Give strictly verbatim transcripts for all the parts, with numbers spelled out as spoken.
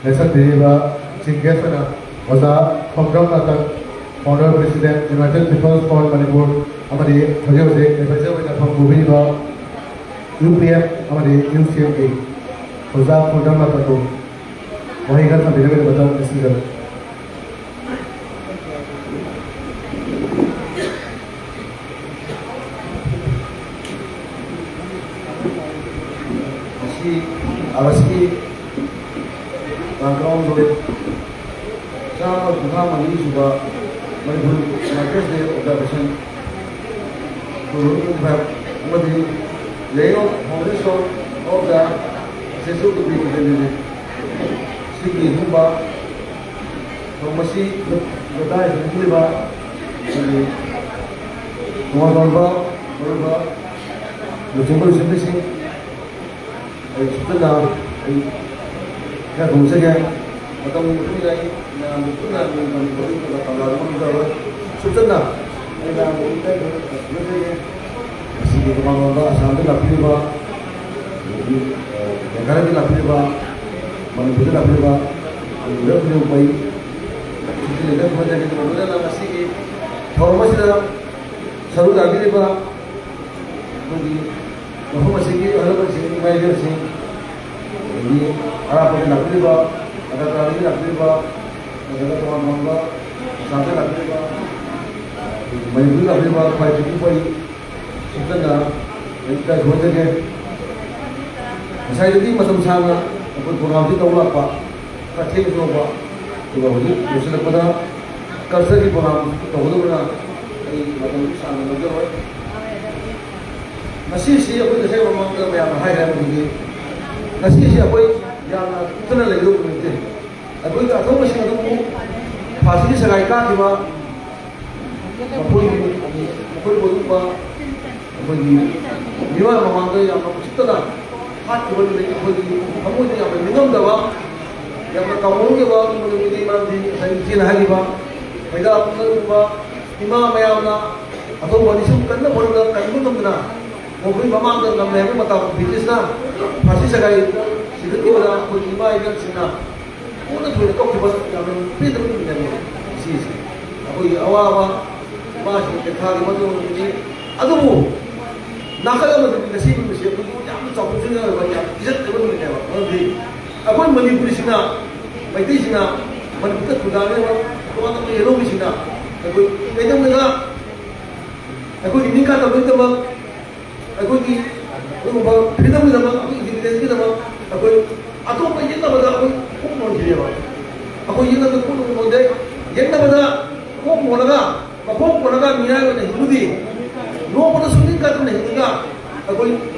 ꯂꯦꯡꯁꯟꯕꯤꯔꯤꯕ chief guest ꯑꯣꯏꯅ ꯑꯣꯖꯥ Khongjom Nathan, founder president, united peoples front Manipur, ꯑꯃꯗꯤ ꯍꯧꯖꯤꯛ ꯍꯧꯖꯤꯛ ꯑꯦꯗꯚꯥꯏꯖꯔ ꯑꯣꯏꯅ ꯐꯝ ꯄꯨꯕꯤꯔꯤꯕ ꯌꯨ ꯄꯤ ꯑꯦꯐ ꯑꯃꯗꯤ ꯌꯨ ꯁꯤ ꯑꯦꯐꯀꯤ ꯑꯣꯖꯥ ꯈꯣꯡꯖꯣꯝ ꯅꯥꯇꯟꯕꯨ ꯋꯥꯍꯩ ꯈꯔ ꯊꯝꯕꯤꯅꯕꯒꯤꯗꯃꯛꯇ ꯅꯤꯡꯁꯤꯡꯖꯔꯤ꯫ ꯉꯁꯤ ꯑꯥꯒꯁꯀꯤ ꯇꯥꯡ ꯇꯔꯥꯍꯨꯝꯗꯣꯏ, ꯆꯥꯝꯃ ꯀꯨꯟꯊ꯭ꯔꯥ ꯃꯔꯤ ꯁꯨꯕ Manipur martyrs day observation two thousand twenty five ꯑꯃꯗꯤ Laying of Foundation of the Statue of Liberty ꯁꯤꯒꯤ ꯑꯗꯨꯒꯨꯝꯕ ꯊꯧꯔꯝ ꯑꯁꯤ ꯂꯣꯏꯇꯥꯏ ꯍꯦꯟꯒꯠꯂꯤꯕ ꯑꯩꯈꯣꯏꯒꯤ ꯇꯣꯉꯥꯟ ꯇꯣꯉꯥꯟꯕ ꯃꯔꯨꯑꯣꯏꯕ ꯂꯨꯆꯤꯡꯕ ꯂꯨꯆꯤꯡꯕꯤꯁꯤꯡ, ꯑꯩ ꯁꯨꯞꯅ ꯑꯩ ꯈꯔ ꯈꯪꯖꯒꯦ꯫ ꯃꯇꯝꯒꯤ ꯃꯇꯨꯡ ꯏꯟꯅ ꯑꯩ ꯃꯌꯥꯝꯕꯨ ꯄꯨꯟꯅ ꯃꯤꯡ ꯄꯟꯕ ꯈꯣꯠꯄ ꯇꯥꯟꯖꯥꯗꯨ ꯉꯝꯖꯔꯣꯏ꯫ ꯁꯨꯞꯅ ꯑꯩ ꯃꯌꯥꯝꯕꯨ ꯑꯃꯨꯛꯇ ꯈꯪꯖꯒꯦ꯫ ꯉꯁꯤꯒꯤ ꯇꯣꯉꯥꯟ ꯇꯣꯉꯥꯟꯕ ꯑꯁꯥꯝꯗ ꯂꯥꯛꯄꯤꯔꯤꯕ, ꯑꯗꯒꯤ, ꯑ, ꯃꯦꯘꯥꯂꯌꯗ ꯂꯥꯛꯄꯤꯔꯤꯕ, ꯃꯅꯤꯄꯨꯔꯗ ꯂꯥꯛꯄꯤꯔꯤꯕ, ꯃꯅꯤꯄꯨꯔꯗ ꯂꯥꯛꯄꯤꯔꯤꯕ ꯑꯩꯈꯣꯏ ꯁꯨꯇꯤ ꯂꯩꯇ ꯈꯣꯠꯇꯅ ꯉꯁꯤꯒꯤ ꯊꯧꯔꯝ ꯑꯁꯤꯗ ꯁꯔꯨꯛ ꯌꯥꯕꯤꯔꯤꯕ ꯑꯩꯈꯣꯏꯒꯤ ꯃꯐꯝ ꯑꯁꯤꯒꯤ ꯑꯍꯜ ꯂꯃꯟꯁꯤꯡ, ꯏꯃꯥ ꯏꯕꯦꯜꯁꯤꯡ, ꯑꯗꯒꯤ ꯑꯔꯥꯞꯄꯗ ꯂꯥꯛꯄꯤꯔꯤꯕ, ꯑꯒꯔꯇꯂꯥꯗꯒꯤ ꯂꯥꯛꯄꯤꯔꯤꯕ, ꯅꯠꯇ꯭ꯔꯒ ꯇꯣꯉꯥꯟ ꯇꯣꯉꯥꯟꯕ ꯑꯁꯥꯝꯗ ꯂꯥꯛꯄꯤꯔꯤꯕ, ꯑꯩꯈꯣꯏꯒꯤ ꯃꯅꯤꯄꯨꯔꯗ ꯂꯥꯛꯄꯤꯔꯤꯕ ꯈ꯭ꯋꯥꯏꯗꯒꯤ ꯑꯩꯈꯣꯏ ꯁꯨꯞꯅ ꯑꯩ ꯍꯥꯏꯖꯒꯦ꯫ ꯉꯁꯥꯏꯗꯒꯤ ꯃꯇꯝ ꯁꯥꯡꯅ ꯑꯩꯈꯣꯏ ꯄ꯭ꯔꯣꯒ꯭ꯔꯥꯝꯁꯤ ꯇꯧ ꯂꯥꯛꯄ, ꯈꯔ ꯊꯦꯡꯅ ꯇꯧꯕ, ꯑꯗꯨꯒ ꯍꯧꯖꯤꯛ ꯂꯣꯏꯁꯤꯜꯂꯛꯄꯗ ꯀꯜꯆꯔꯒꯤ ꯄ꯭ꯔꯣꯒ꯭ꯔꯥꯝ ꯇꯧꯒꯗꯕꯅ ꯑꯩ ꯃꯇꯝ ꯁꯥꯡꯅ ꯂꯧꯖꯔꯣꯏ꯫ ꯉꯁꯤꯁꯤ ꯑꯩꯈꯣꯏ ꯉꯁꯥꯏ ꯃꯃꯥꯡꯗ ꯃꯌꯥꯝꯅ ꯍꯥꯏꯈ꯭ꯔꯦ ꯍꯥꯏꯕꯗꯨꯗꯤ, ꯉꯁꯤꯁꯤ ꯑꯩꯈꯣꯏ ꯌꯥꯝꯅ ꯀꯨꯞꯊꯅ ꯂꯩꯒꯗꯧꯕ ꯅꯠꯇꯦ꯫ ꯑꯩꯈꯣꯏꯒꯤ ꯑꯊꯧꯕꯁꯤꯡ ꯑꯗꯨꯕꯨ ꯐꯥꯁꯤꯒꯤ ꯁꯒꯥꯏ ꯀꯥꯈꯤꯕ ꯃꯈꯣꯏꯒꯤ, ꯃꯈꯣꯏꯕꯨ ꯑꯗꯨꯒꯨꯝꯕ ꯑꯩꯈꯣꯏꯒꯤ ꯃꯤꯑꯣꯏ ꯃꯃꯥꯡꯗ ꯌꯥꯝꯅ ꯎꯁꯤꯠꯇꯅ ꯍꯥꯠꯈꯤꯕ ꯅꯨꯃꯤꯠ ꯑꯩꯈꯣꯏꯒꯤ ꯊꯃꯣꯏꯗ ꯌꯥꯝꯅ ꯅꯤꯡꯉꯝꯗꯕ, ꯌꯥꯝꯅ ꯀꯥꯎꯅꯤꯡꯗꯕ ꯅꯨꯃꯤꯠꯅꯤ꯫ ꯃꯔꯝꯗꯤ ꯉꯁꯥꯏ ꯏꯆꯦꯅ ꯍꯥꯏꯈꯤꯕ ꯐꯩꯗꯥꯛ ꯄꯨꯝꯅꯃꯛ ꯏꯃꯥ ꯃꯌꯥꯝꯅ ꯑꯊꯧꯕ ꯑꯅꯤꯁꯨ ꯀꯟꯅ ꯍꯣꯠꯅꯗꯅ ꯀꯟꯕ ꯉꯝꯗꯅ ꯃꯈꯣꯏ ꯃꯃꯥꯡꯗ ꯉꯝꯂꯦ ꯍꯥꯏꯕ ꯃꯇꯝ ꯕ꯭ꯔꯤꯇꯤꯁꯅ ꯐꯥꯁꯤ ꯁꯒꯥꯏ ꯆꯤꯡꯈꯠꯈꯤꯕꯗ ꯑꯩꯈꯣꯏꯒꯤ ꯏꯃꯥ ꯏꯕꯦꯜꯁꯤꯡꯅ ꯄꯨꯟꯅ ꯊꯣꯏꯅ ꯀꯞꯈꯤꯕ ꯌꯥꯝꯅ ꯄꯦꯟꯗꯕ ꯅꯨꯃꯤꯠ ꯑꯃꯅꯤ ꯉꯁꯤꯁꯦ꯫ ꯑꯩꯈꯣꯏꯒꯤ ꯑꯋꯥꯕ ꯏꯃꯥꯁꯤꯡ ꯇꯦꯟꯊꯥꯒꯤ ꯃꯇꯨꯡꯗꯒꯤ, ꯑꯗꯨꯕꯨ ꯅꯥꯀꯜ ꯑꯃꯗꯗꯤ ꯉꯁꯤ ꯅꯨꯃꯤꯠꯁꯦ ꯑꯩꯈꯣꯏꯒꯤ ꯌꯥꯝꯅ ꯆꯥꯎꯊꯣꯛꯆꯅꯤꯡꯉꯥꯏ ꯑꯣꯏꯕ ꯌꯥꯝ ꯏꯖꯠ ꯂꯩꯕ ꯅꯨꯃꯤꯠꯅꯦꯕ꯫ ꯃꯔꯝꯗꯤ ꯑꯩꯈꯣꯏ ꯃꯅꯤꯄꯨꯔꯤꯁꯤꯡꯅ, ꯃꯩꯇꯩꯁꯤꯡꯅ ꯃꯅꯤꯄꯨꯔꯗ ꯈꯨꯟꯗꯥꯔꯤꯕ ꯇꯣꯉꯥꯟ ꯇꯣꯉꯥꯟꯕ ꯌꯦꯜꯍꯧꯃꯤꯁꯤꯡꯅ ꯑꯩꯈꯣꯏ ꯀꯩꯗꯧꯅꯨꯡꯗ ꯑꯩꯈꯣꯏꯒꯤ ꯅꯤꯡꯈꯥ ꯇꯧꯕꯒꯤꯗꯃꯛ, ꯑꯩꯈꯣꯏꯒꯤ ꯑꯗꯨꯒꯨꯝꯕ ꯐ꯭ꯔꯤꯗꯝꯒꯤꯗꯃꯛ, ꯑꯩꯈꯣꯏ ꯏꯟꯗꯤꯄꯦꯟꯗꯦꯟꯁꯀꯤꯗꯃꯛ ꯑꯩꯈꯣꯏ ꯑꯇꯣꯞꯄ ꯌꯦꯛꯅꯕꯗ ꯑꯩꯈꯣꯏ ꯀꯣꯛ ꯂꯣꯟꯈꯤꯗꯦꯕ꯫ ꯑꯩꯈꯣꯏ ꯌꯦꯛꯅꯕꯗ ꯀꯣꯛ ꯂꯣꯟꯗꯦ꯫ ꯌꯦꯛꯅꯕꯗ ꯀꯣꯛ ꯂꯣꯜꯂꯒ, ꯃꯈꯣꯡ ꯀꯣꯜꯂꯒ ꯃꯤꯔꯥꯏ ꯑꯣꯏꯅ ꯍꯤꯡꯕꯗꯤ, ꯅꯣꯡꯃꯗꯁꯨ ꯅꯤꯡꯈꯥ ꯇꯝꯅ ꯍꯤꯡꯉꯒ ꯑꯩꯈꯣꯏ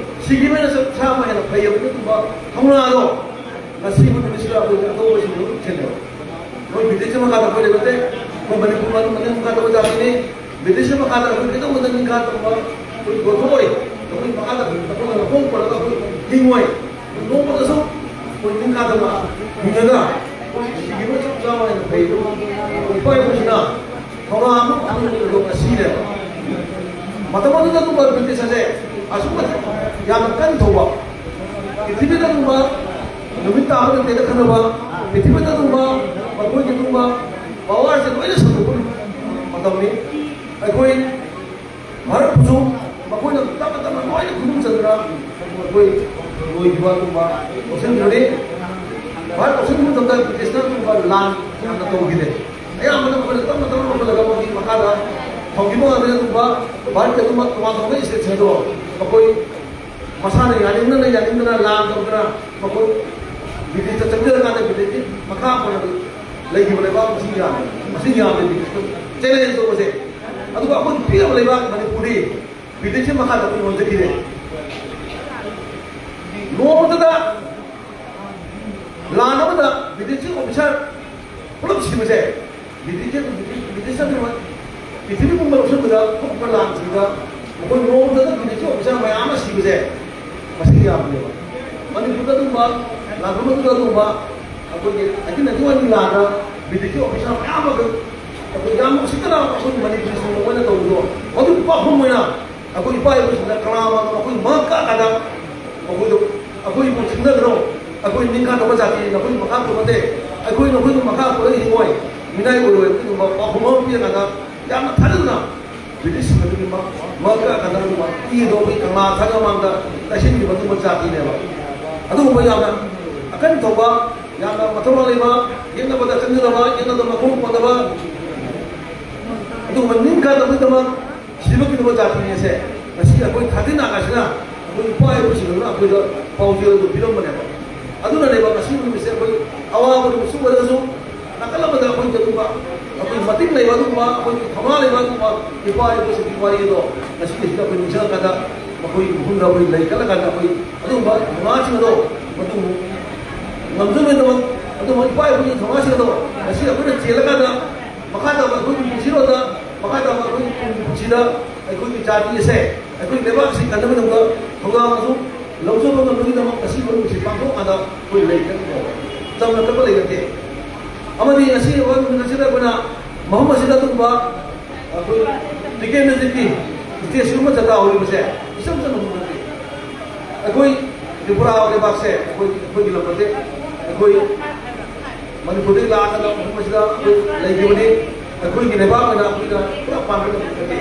ꯁꯤꯈꯤꯕꯅ ꯁꯥ ꯑꯃ ꯍꯦꯟꯅ ꯐꯩ ꯍꯥꯏꯕ ꯑꯗꯨꯒꯨꯝꯕ ꯊꯧꯅꯥꯗꯣ ꯉꯁꯤꯕꯨ ꯅꯨꯃꯤꯠꯁꯤꯗ ꯑꯩꯈꯣꯏ ꯑꯇꯣꯞꯄꯁꯤꯡꯗ ꯎꯠꯁꯦ꯫ ꯃꯣꯏ ꯕ꯭ꯔꯤꯇꯤꯁꯀꯤ ꯃꯈꯥꯗ ꯑꯩꯈꯣꯏ ꯂꯩꯕ ꯅꯠꯇꯦ꯫ ꯑꯩꯈꯣꯏ ꯃꯅꯤꯄꯨꯔ ꯃꯅꯨꯡ ꯃꯅꯤꯡ ꯃꯈꯥꯗ ꯑꯣꯏꯕ ꯖꯥꯇꯤꯅꯤ꯫ ꯕ꯭ꯔꯤꯇꯤꯁꯀꯤ ꯃꯈꯥꯗ ꯑꯩꯈꯣꯏ ꯀꯩꯗꯧꯕꯗ ꯅꯤꯡꯈꯥ ꯇꯝꯕ ꯑꯩꯈꯣꯏ ꯌꯣꯟꯊꯣꯛꯑꯣꯏ꯫ ꯑꯩꯈꯣꯏ ꯃꯈꯥꯗ ꯑꯩꯈꯣꯏꯅ ꯃꯈꯣꯡ ꯄꯣꯜꯂꯒ ꯑꯩꯈꯣꯏ ꯍꯤꯡꯉꯣꯏ꯫ ꯅꯣꯡꯃꯗꯁꯨ ꯑꯩꯈꯣꯏ ꯅꯤꯡꯈꯥ ꯇꯝꯕ ꯍꯤꯡꯉꯒ ꯑꯩꯈꯣꯏ ꯁꯤꯈꯤꯕ ꯆꯞ ꯆꯥꯕ ꯍꯥꯏꯅ ꯐꯩ꯫ ꯏꯄꯥ ꯏꯄꯨꯁꯤꯅ ꯊꯧꯔꯥꯡ ꯑꯃ ꯄꯥꯡꯊꯣꯛꯄꯗꯣ ꯉꯁꯤꯅꯦꯕ꯫ ꯃꯇꯝ ꯑꯗꯨꯗ ꯑꯗꯨꯝꯕ ꯕ꯭ꯔꯤꯇꯤꯁ ꯑꯁꯦ ꯑꯁꯨꯛ ꯃꯇꯤꯛ ꯌꯥꯝꯅ ꯀꯟ ꯊꯧꯕ, ꯄ꯭ꯔꯤꯊꯤꯕꯤꯗ ꯑꯗꯨꯝꯕ ꯅꯨꯃꯤꯠ ꯇꯥꯕ ꯅꯠꯇꯦꯅ ꯈꯟꯅꯕ, ꯄ꯭ꯔꯤꯊꯤꯕꯤꯗ ꯑꯗꯨꯝꯕ ꯃꯈꯣꯏꯒꯤ ꯑꯗꯨꯝꯕ ꯄꯋꯥꯔꯁꯦ ꯂꯣꯏꯅ ꯁꯟꯗꯣꯛꯄ ꯃꯇꯝꯅꯤ꯫ ꯑꯩꯈꯣꯏ ꯚꯥꯔꯠꯄꯨꯁꯨ ꯃꯈꯣꯏꯅ ꯇꯞꯅ ꯇꯞꯅ ꯂꯣꯏꯅ ꯈꯨꯗꯨꯝ ꯆꯟꯗꯅ ꯑꯩꯈꯣꯏ ꯂꯣꯏꯈꯤꯕ ꯑꯗꯨꯝꯕ ꯂꯧꯁꯤꯟꯈ꯭ꯔꯅꯤ꯫ ꯚꯥꯔꯠ ꯂꯧꯁꯤꯟꯕ ꯃꯇꯝꯗ ꯕ꯭ꯔꯤꯇꯤꯁꯅ ꯑꯗꯨꯝꯕ ꯂꯥꯟ ꯌꯥꯝꯅ ꯇꯧꯈꯤꯗꯦ꯫ ꯑꯌꯥꯝꯕꯅ ꯃꯈꯣꯏꯅ ꯇꯞꯅ ꯇꯞꯅ ꯂꯧꯁꯤꯜꯂꯒ ꯃꯈꯣꯏꯒꯤ ꯃꯈꯥꯗ ꯊꯝꯈꯤꯕ ꯉꯥꯛꯇꯅꯤ꯫ ꯑꯗꯨꯝꯕ ꯚꯥꯔꯠꯀꯤ ꯑꯗꯨꯝꯕ ꯇꯣꯉꯥꯟ ꯇꯣꯉꯥꯟꯕ ꯏꯁꯇꯦꯠꯁꯤꯡ ꯑꯗꯣ ꯃꯈꯣꯏ ꯃꯁꯥꯅ ꯌꯥꯅꯤꯡꯗꯅ ꯌꯥꯅꯤꯡꯗꯅ ꯂꯥꯟ ꯇꯧꯗꯅ ꯃꯈꯣꯏ ꯕ꯭ꯔꯤꯇꯤꯁꯇ ꯆꯪꯖꯔꯀꯥꯟꯗ ꯕ꯭ꯔꯤꯇꯤꯁꯀꯤ ꯃꯈꯥ ꯄꯣꯟꯅ ꯂꯩꯈꯤꯕ ꯂꯩꯕꯥꯛ ꯃꯁꯤꯡ ꯌꯥꯝꯃꯤ꯫ ꯃꯁꯤꯡ ꯌꯥꯝꯃꯤ ꯕ꯭ꯔꯤꯇꯤꯁꯇ ꯆꯦꯂꯦꯟꯖ ꯇꯧꯕꯁꯦ꯫ ꯑꯗꯨꯒ ꯑꯩꯈꯣꯏ ꯄꯤꯛꯂꯕ ꯂꯩꯕꯥꯛ ꯃꯅꯤꯄꯨꯔꯗꯤ ꯕ꯭ꯔꯤꯇꯤꯁꯀꯤ ꯃꯈꯥꯗ ꯑꯩꯈꯣꯏ ꯌꯣꯟꯖꯈꯤꯔꯦ꯫ ꯅꯣꯡꯃꯇꯗ ꯂꯥꯟ ꯑꯃꯗ ꯕ꯭ꯔꯤꯇꯤꯁꯀꯤ ꯑꯣꯐꯤꯁꯥꯔ ꯄꯨꯂꯞ ꯁꯤꯕꯁꯦ, ꯕ꯭ꯔꯤꯇꯤꯁꯀꯤ, ꯕ꯭ꯔꯤꯇꯤꯁ ꯅꯠꯇꯕ ꯄ꯭ꯔꯤꯊꯤꯕꯤ ꯄꯨꯝꯕ ꯂꯧꯁꯤꯟꯕꯗ ꯊꯣꯛꯄ ꯂꯥꯟꯁꯤꯡꯗ ꯑꯩꯈꯣꯏ ꯅꯣꯡꯃꯗ ꯕ꯭ꯔꯤꯇꯤꯁꯀꯤ ꯑꯣꯐꯤꯁꯥꯔ ꯃꯌꯥꯝ ꯑꯃ ꯁꯤꯕꯁꯦ ꯃꯁꯤꯡ ꯌꯥꯝꯕꯅꯦꯕ꯫ ꯃꯅꯤꯄꯨꯔꯗ ꯑꯗꯨꯒꯨꯝꯕ ꯂꯥꯟꯐꯝ ꯑꯗꯨꯗ ꯑꯗꯨꯒꯨꯝꯕ ꯑꯩꯈꯣꯏꯒꯤ ꯑꯩꯠꯇꯤꯟ ꯅꯥꯏꯟꯇꯤ ꯋꯥꯟꯒꯤ ꯂꯥꯟꯗ ꯕ꯭ꯔꯤꯇꯤꯁꯀꯤ ꯑꯣꯐꯤꯁꯥꯔ ꯃꯌꯥꯝ ꯑꯃ ꯑꯩꯈꯣꯏ ꯌꯥꯝ ꯎꯁꯤꯠꯇꯅ ꯑꯩꯈꯣꯏ ꯃꯅꯤꯄꯨꯔꯤꯁꯤꯡꯅ ꯃꯣꯏꯅ ꯇꯧꯕꯗꯣ ꯃꯗꯨ ꯄꯥꯛꯐꯝ ꯑꯣꯏꯅ ꯑꯩꯈꯣꯏ ꯏꯄꯥ ꯏꯄꯨꯁꯤꯡꯅ ꯀꯅꯥ ꯑꯃ ꯑꯩꯈꯣꯏ ꯃꯉꯛ ꯀꯥꯗ ꯃꯈꯣꯏꯗꯣ ꯑꯩꯈꯣꯏꯕꯨ ꯊꯤꯡꯅꯗ꯭ꯔꯣ? ꯑꯩꯈꯣꯏ ꯅꯤꯡꯈꯥ ꯇꯧꯕ ꯖꯥꯇꯤ, ꯅꯈꯣꯏ ꯃꯈꯥ ꯇꯧꯕ ꯅꯠꯇꯦ꯫ ꯑꯩꯈꯣꯏ ꯅꯈꯣꯏꯒꯤ ꯃꯈꯥ ꯄꯣꯜꯂꯒ ꯍꯤꯡꯉꯣꯏ, ꯃꯤꯅꯥꯏ ꯑꯣꯏꯔꯣꯏ꯫ ꯑꯗꯨꯒꯨꯝꯕ ꯄꯥꯎꯈꯨꯝ ꯑꯃ ꯄꯤꯔꯀꯥꯟꯗ ꯌꯥꯝꯅ ꯊꯥꯖꯗꯅ ꯕ꯭ꯔꯤꯇꯤꯁꯁꯤꯡ ꯑꯗꯨꯒꯤ ꯃ-, ꯃꯔꯛꯇ ꯀꯟꯅ ꯏꯗꯣ ꯑꯩꯈꯣꯏ ꯀꯪꯂꯥ ꯊꯥꯡꯒ ꯃꯥꯡꯗ ꯇꯩꯁꯤꯟꯈꯤꯕ ꯑꯗꯨꯒꯨꯝꯕ ꯖꯥꯇꯤꯅꯦꯕ꯫ ꯑꯗꯨꯒꯨꯝꯕ ꯌꯥꯝꯅ ꯑꯀꯟ ꯊꯧꯕ, ꯌꯥꯝꯅ ꯃꯊꯧꯅꯥ ꯂꯩꯕ, ꯌꯦꯛꯅꯕꯗ ꯆꯪꯖꯗꯕ, ꯌꯦꯛꯅꯕꯗ ꯃꯈꯣꯡ ꯄꯣꯟꯗꯕ, ꯑꯗꯨꯒꯨꯝꯕ ꯅꯤꯡꯈꯥ ꯇꯧꯕꯒꯤꯗꯃꯛ ꯁꯤꯕ ꯀꯩꯗꯧꯕ ꯖꯥꯇꯤꯅꯤ ꯑꯁꯦ꯫ ꯉꯁꯤ ꯑꯩꯈꯣꯏ ꯊꯥꯔꯇꯤꯟ ꯑꯥꯒꯁꯁꯤꯅ ꯑꯩꯈꯣꯏ ꯏꯄꯥ ꯏꯄꯨꯁꯤꯡꯗꯨꯅ ꯑꯩꯈꯣꯏꯗ ꯄꯥꯎꯖꯦꯜ ꯑꯗꯨ ꯄꯤꯔꯝꯕꯅꯦꯕ꯫ ꯑꯗꯨꯅꯅꯦꯕ ꯉꯁꯤ ꯅꯨꯃꯤꯠꯁꯦ ꯑꯩꯈꯣꯏ ꯑꯋꯥꯕ ꯅꯨꯃꯤꯠꯁꯨ ꯑꯣꯏꯔꯒꯁꯨ, ꯅꯥꯀꯜ ꯑꯃꯗ ꯑꯩꯈꯣꯏ ꯑꯗꯨꯒꯨꯝꯕ, ꯑꯩꯈꯣꯏ ꯃꯇꯤꯛ ꯂꯩꯕ ꯑꯗꯨꯒꯨꯝꯕ, ꯑꯩꯈꯣꯏꯒꯤ ꯊꯧꯅꯥ ꯂꯩꯕ ꯑꯗꯨꯒꯨꯝꯕ ꯏꯄꯥ ꯏꯄꯨꯁꯤꯡꯒꯤ ꯋꯥꯔꯤ ꯑꯗꯣ ꯉꯁꯤ ꯑꯁꯤꯗ ꯑꯩꯈꯣꯏ ꯅꯤꯡꯁꯤꯡꯉꯀꯥꯟꯗ, ꯃꯈꯣꯏꯒꯤ ꯃꯐꯝꯗ ꯑꯩꯈꯣꯏ ꯂꯩ ꯀꯠꯂꯀꯥꯟꯗ ꯑꯩꯈꯣꯏ ꯑꯗꯨꯒꯨꯝꯕ ꯊꯧꯅꯥꯁꯤꯡ ꯑꯗꯣ ꯃꯇꯨꯡ ꯉꯝꯖꯔꯣꯏꯗꯕ, ꯑꯗꯨꯒꯨꯝꯕ ꯏꯄꯥ ꯏꯄꯨꯒꯤ ꯊꯧꯅꯥꯁꯤꯡ ꯑꯗꯣ ꯉꯁꯤ ꯑꯩꯈꯣꯏꯅ ꯆꯦꯜꯂꯀꯥꯟꯗ ꯃꯈꯥ ꯇꯥꯕ ꯑꯩꯈꯣꯏꯒꯤ ꯄꯨꯟꯁꯤꯔꯣꯜꯗ, ꯃꯈꯥ ꯇꯥꯕ ꯑꯩꯈꯣꯏꯒꯤ ꯇꯨꯡꯒꯤ ꯄꯨꯟꯁꯤꯗ ꯑꯩꯈꯣꯏꯒꯤ ꯖꯥꯇꯤ ꯑꯁꯦ, ꯑꯩꯈꯣꯏꯒꯤ ꯂꯩꯕꯥꯛ ꯑꯁꯤ ꯀꯟꯅꯕꯒꯤꯗꯃꯛꯇ ꯊꯧꯗꯥꯡ ꯑꯗꯨ ꯂꯧꯖꯕ ꯉꯝꯅꯕꯒꯤꯗꯃꯛ ꯉꯁꯤ ꯃꯔꯨꯞꯁꯤ ꯄꯥꯡꯊꯣꯛꯑꯀꯥꯟꯗ ꯑꯩꯈꯣꯏ ꯂꯩ ꯀꯠꯂꯤꯀꯣ꯫ ꯆꯝꯅ ꯀꯠꯄ ꯂꯩ ꯅꯠꯇꯦ꯫ ꯑꯃꯗꯤ ꯉꯁꯤ ꯑꯣꯏꯕ ꯅꯨꯃꯤꯠ ꯑꯁꯤꯗ ꯑꯩꯈꯣꯏꯅ ꯃꯐꯝ ꯑꯁꯤꯗ ꯑꯗꯨꯒꯨꯝꯕ ꯑꯩꯈꯣꯏ ꯇꯤꯀꯦꯟꯗ꯭ꯔꯖꯤꯠꯀꯤ ꯁ꯭ꯇꯦꯆꯨ ꯑꯃ ꯆꯠꯊꯍꯧꯔꯤꯕꯁꯦ ꯏꯆꯝ ꯆꯝꯕ ꯅꯠꯇꯦ꯫ ꯑꯩꯈꯣꯏ ꯇ꯭ꯔꯤꯄꯨꯔꯥ ꯂꯩꯕꯥꯛꯁꯦ ꯑꯩꯈꯣꯏ, ꯑꯩꯈꯣꯏꯒꯤ ꯂꯝ ꯅꯠꯇꯦ꯫ ꯑꯩꯈꯣꯏ ꯃꯅꯤꯄꯨꯔꯗꯒꯤ ꯂꯥꯛꯑꯒ ꯃꯐꯝ ꯑꯁꯤꯗ ꯑꯩꯈꯣꯏ ꯂꯩꯈꯤꯕꯅꯤ꯫ ꯑꯩꯈꯣꯏꯒꯤ ꯂꯩꯕꯥꯛ ꯑꯣꯏꯅ ꯑꯩꯈꯣꯏꯅ ꯄꯨꯔꯥ ꯄꯥꯟꯕ ꯂꯝ ꯅꯠꯇꯦ꯫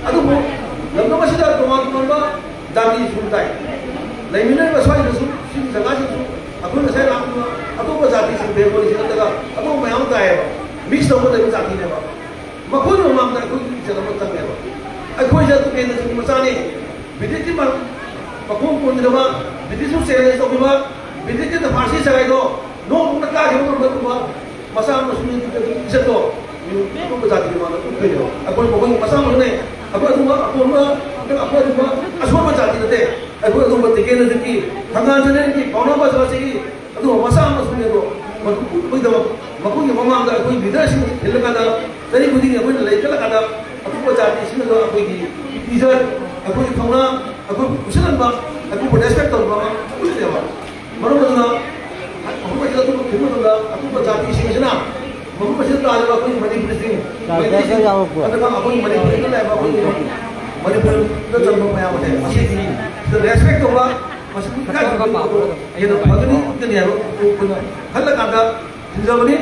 ꯑꯗꯨꯕꯨ ꯂꯝꯗꯝ ꯑꯁꯤꯗ ꯇꯣꯉꯥꯟ ꯇꯣꯉꯥꯟꯕ ꯖꯥꯇꯤ ꯁꯨ ꯇꯥꯏ꯫ ꯂꯩꯃꯤꯟꯅꯔꯤꯕ ꯁ꯭ꯋꯥꯏꯗꯁꯨ, ꯁꯤꯒꯤ ꯖꯒꯥꯁꯤꯁꯨ ꯑꯩꯈꯣꯏ ꯉꯁꯥꯏ ꯂꯥꯛꯄꯗ ꯑꯇꯣꯞꯄ ꯖꯥꯇꯤꯁꯤꯡ, ꯕꯦꯡꯒꯣꯂꯤꯁꯤꯡ ꯅꯠꯇ꯭ꯔꯒ ꯑꯇꯣꯞꯄ ꯃꯌꯥꯝ ꯑꯃ ꯇꯥꯏꯌꯦꯕ꯫ ꯃꯤꯛꯁ ꯇꯧꯕ ꯂꯩꯕ ꯖꯥꯇꯤꯅꯦꯕ꯫ ꯃꯈꯣꯏꯒꯤ ꯃꯃꯥꯡꯗ ꯑꯩꯈꯣꯏꯒꯤ ꯏꯖꯠ ꯑꯃ ꯆꯪꯉꯦꯕ꯫ ꯑꯩꯈꯣꯏꯁꯦ ꯇꯤꯀꯦꯟꯗ꯭ꯔꯖꯤꯠꯀꯤ ꯃꯆꯥꯅꯤ, ꯕ꯭ꯔꯤꯇꯤꯁꯀꯤ ꯃ-, ꯃꯈꯣꯡ ꯀꯣꯟꯈꯤꯗꯕ, ꯕ꯭ꯔꯤꯇꯤꯁꯄꯨ ꯆꯦꯂꯦꯟꯖ ꯇꯧꯈꯤꯕ, ꯕ꯭ꯔꯤꯇꯤꯁꯀꯤ ꯐꯥꯔꯁꯤ ꯁꯒꯥꯏꯗꯣ ꯅꯣꯡ ꯅꯣꯡꯅ ꯀꯥꯈꯤꯕ ꯉꯝꯕ ꯑꯗꯨꯒꯨꯝꯕ ꯃꯆꯥ ꯃꯁꯨ ꯏꯖꯠꯇꯣ ꯑꯇꯣꯞꯄ ꯖꯥꯇꯤꯒꯤ ꯃꯃꯥꯡꯗ ꯎꯠꯇꯣꯏꯅꯦꯕ꯫ ꯑꯩꯈꯣꯏ ꯃꯈꯣꯏ ꯃꯆꯥ ꯃꯁꯨꯅꯦ꯫ ꯑꯩꯈꯣꯏ ꯑꯗꯨꯒꯨꯝꯕ ꯑꯄꯣꯟꯕ, ꯑꯩꯈꯣꯏ ꯑꯗꯨꯒꯨꯝꯕ ꯑꯁꯣꯟꯕ ꯖꯥꯇꯤ ꯅꯠꯇꯦ꯫ ꯑꯩꯈꯣꯏ ꯑꯗꯨꯒꯨꯝꯕ ꯇꯤꯀꯦꯟꯗ꯭ꯔꯖꯤꯠꯀꯤ, ꯊꯪꯒꯥꯜ ꯖꯦꯅꯦꯔꯦꯜꯒꯤ, ꯄꯥꯎꯅꯥ ꯕꯖꯥꯔꯁꯤꯒꯤ ꯑꯗꯨꯒ ꯃꯆꯥ ꯃꯁꯨꯅꯦ ꯑꯗꯣ, ꯃꯗꯨ ꯎꯠꯄꯒꯤꯗꯃꯛ ꯃꯈꯣꯏꯒꯤ ꯃꯃꯥꯡꯗ ꯑꯩꯈꯣꯏ ꯂꯤꯗꯔꯁꯤꯡ ꯊꯤꯜꯂꯀꯥꯟꯗ, ꯆꯍꯤ ꯈꯨꯗꯤꯡꯒꯤ ꯑꯩꯈꯣꯏꯅ ꯂꯩꯈꯠꯂꯀꯥꯟꯗ ꯑꯇꯣꯞꯄ ꯖꯥꯇꯤꯁꯤꯡꯅꯁꯨ ꯑꯩꯈꯣꯏꯒꯤ ꯏꯖꯠ, ꯑꯩꯈꯣꯏꯒꯤ ꯊꯧꯅꯥ, ꯑꯩꯈꯣꯏꯕꯨ ꯄꯨꯁꯤꯜꯍꯟꯕ, ꯑꯩꯈꯣꯏꯕꯨ ꯔꯦꯁꯄꯦꯛ ꯇꯧꯕ ꯑꯃ ꯎꯠꯂꯦꯕ꯫ ꯃꯔꯝ ꯑꯗꯨꯅ ꯃꯐꯝ ꯑꯁꯤꯗ ꯑꯗꯨꯝ ꯊꯤꯟꯕ ꯃꯇꯝꯗ ꯑꯇꯣꯞꯄ ꯖꯥꯇꯤꯁꯤꯡ ꯑꯁꯤꯅ ꯃꯐꯝ ꯑꯁꯤꯗ ꯇꯥꯔꯤꯕ ꯑꯩꯈꯣꯏꯒꯤ ꯃꯅꯤꯄꯨꯔꯤꯁꯤꯡ, ꯃꯩꯇꯩꯁꯤꯡ, ꯌꯥꯎꯔꯛꯄ꯭ꯔꯣ? ꯑꯗꯨꯒ ꯑꯩꯈꯣꯏꯒꯤ ꯃꯅꯤꯄꯨꯔꯤꯗ ꯂꯩꯕ ꯑꯩꯈꯣꯏꯒꯤ ꯃꯅꯤꯄꯨꯔꯗ ꯆꯟꯕ ꯃꯌꯥꯝ ꯑꯁꯦ ꯃꯁꯤꯒꯤ ꯔꯦꯁꯄꯦꯛ ꯇꯧꯕ, ꯃꯁꯤꯕꯨ ꯏꯀꯥꯏ ꯈꯨꯝꯅꯕ ꯍꯦꯟꯅ ꯐꯒꯅꯤ, ꯈꯣꯠꯀꯅꯤ ꯍꯥꯏꯕ ꯑꯩꯈꯣꯏꯅ ꯈꯜꯂꯀꯥꯟꯗ ꯊꯤꯟꯖꯕꯅꯤ,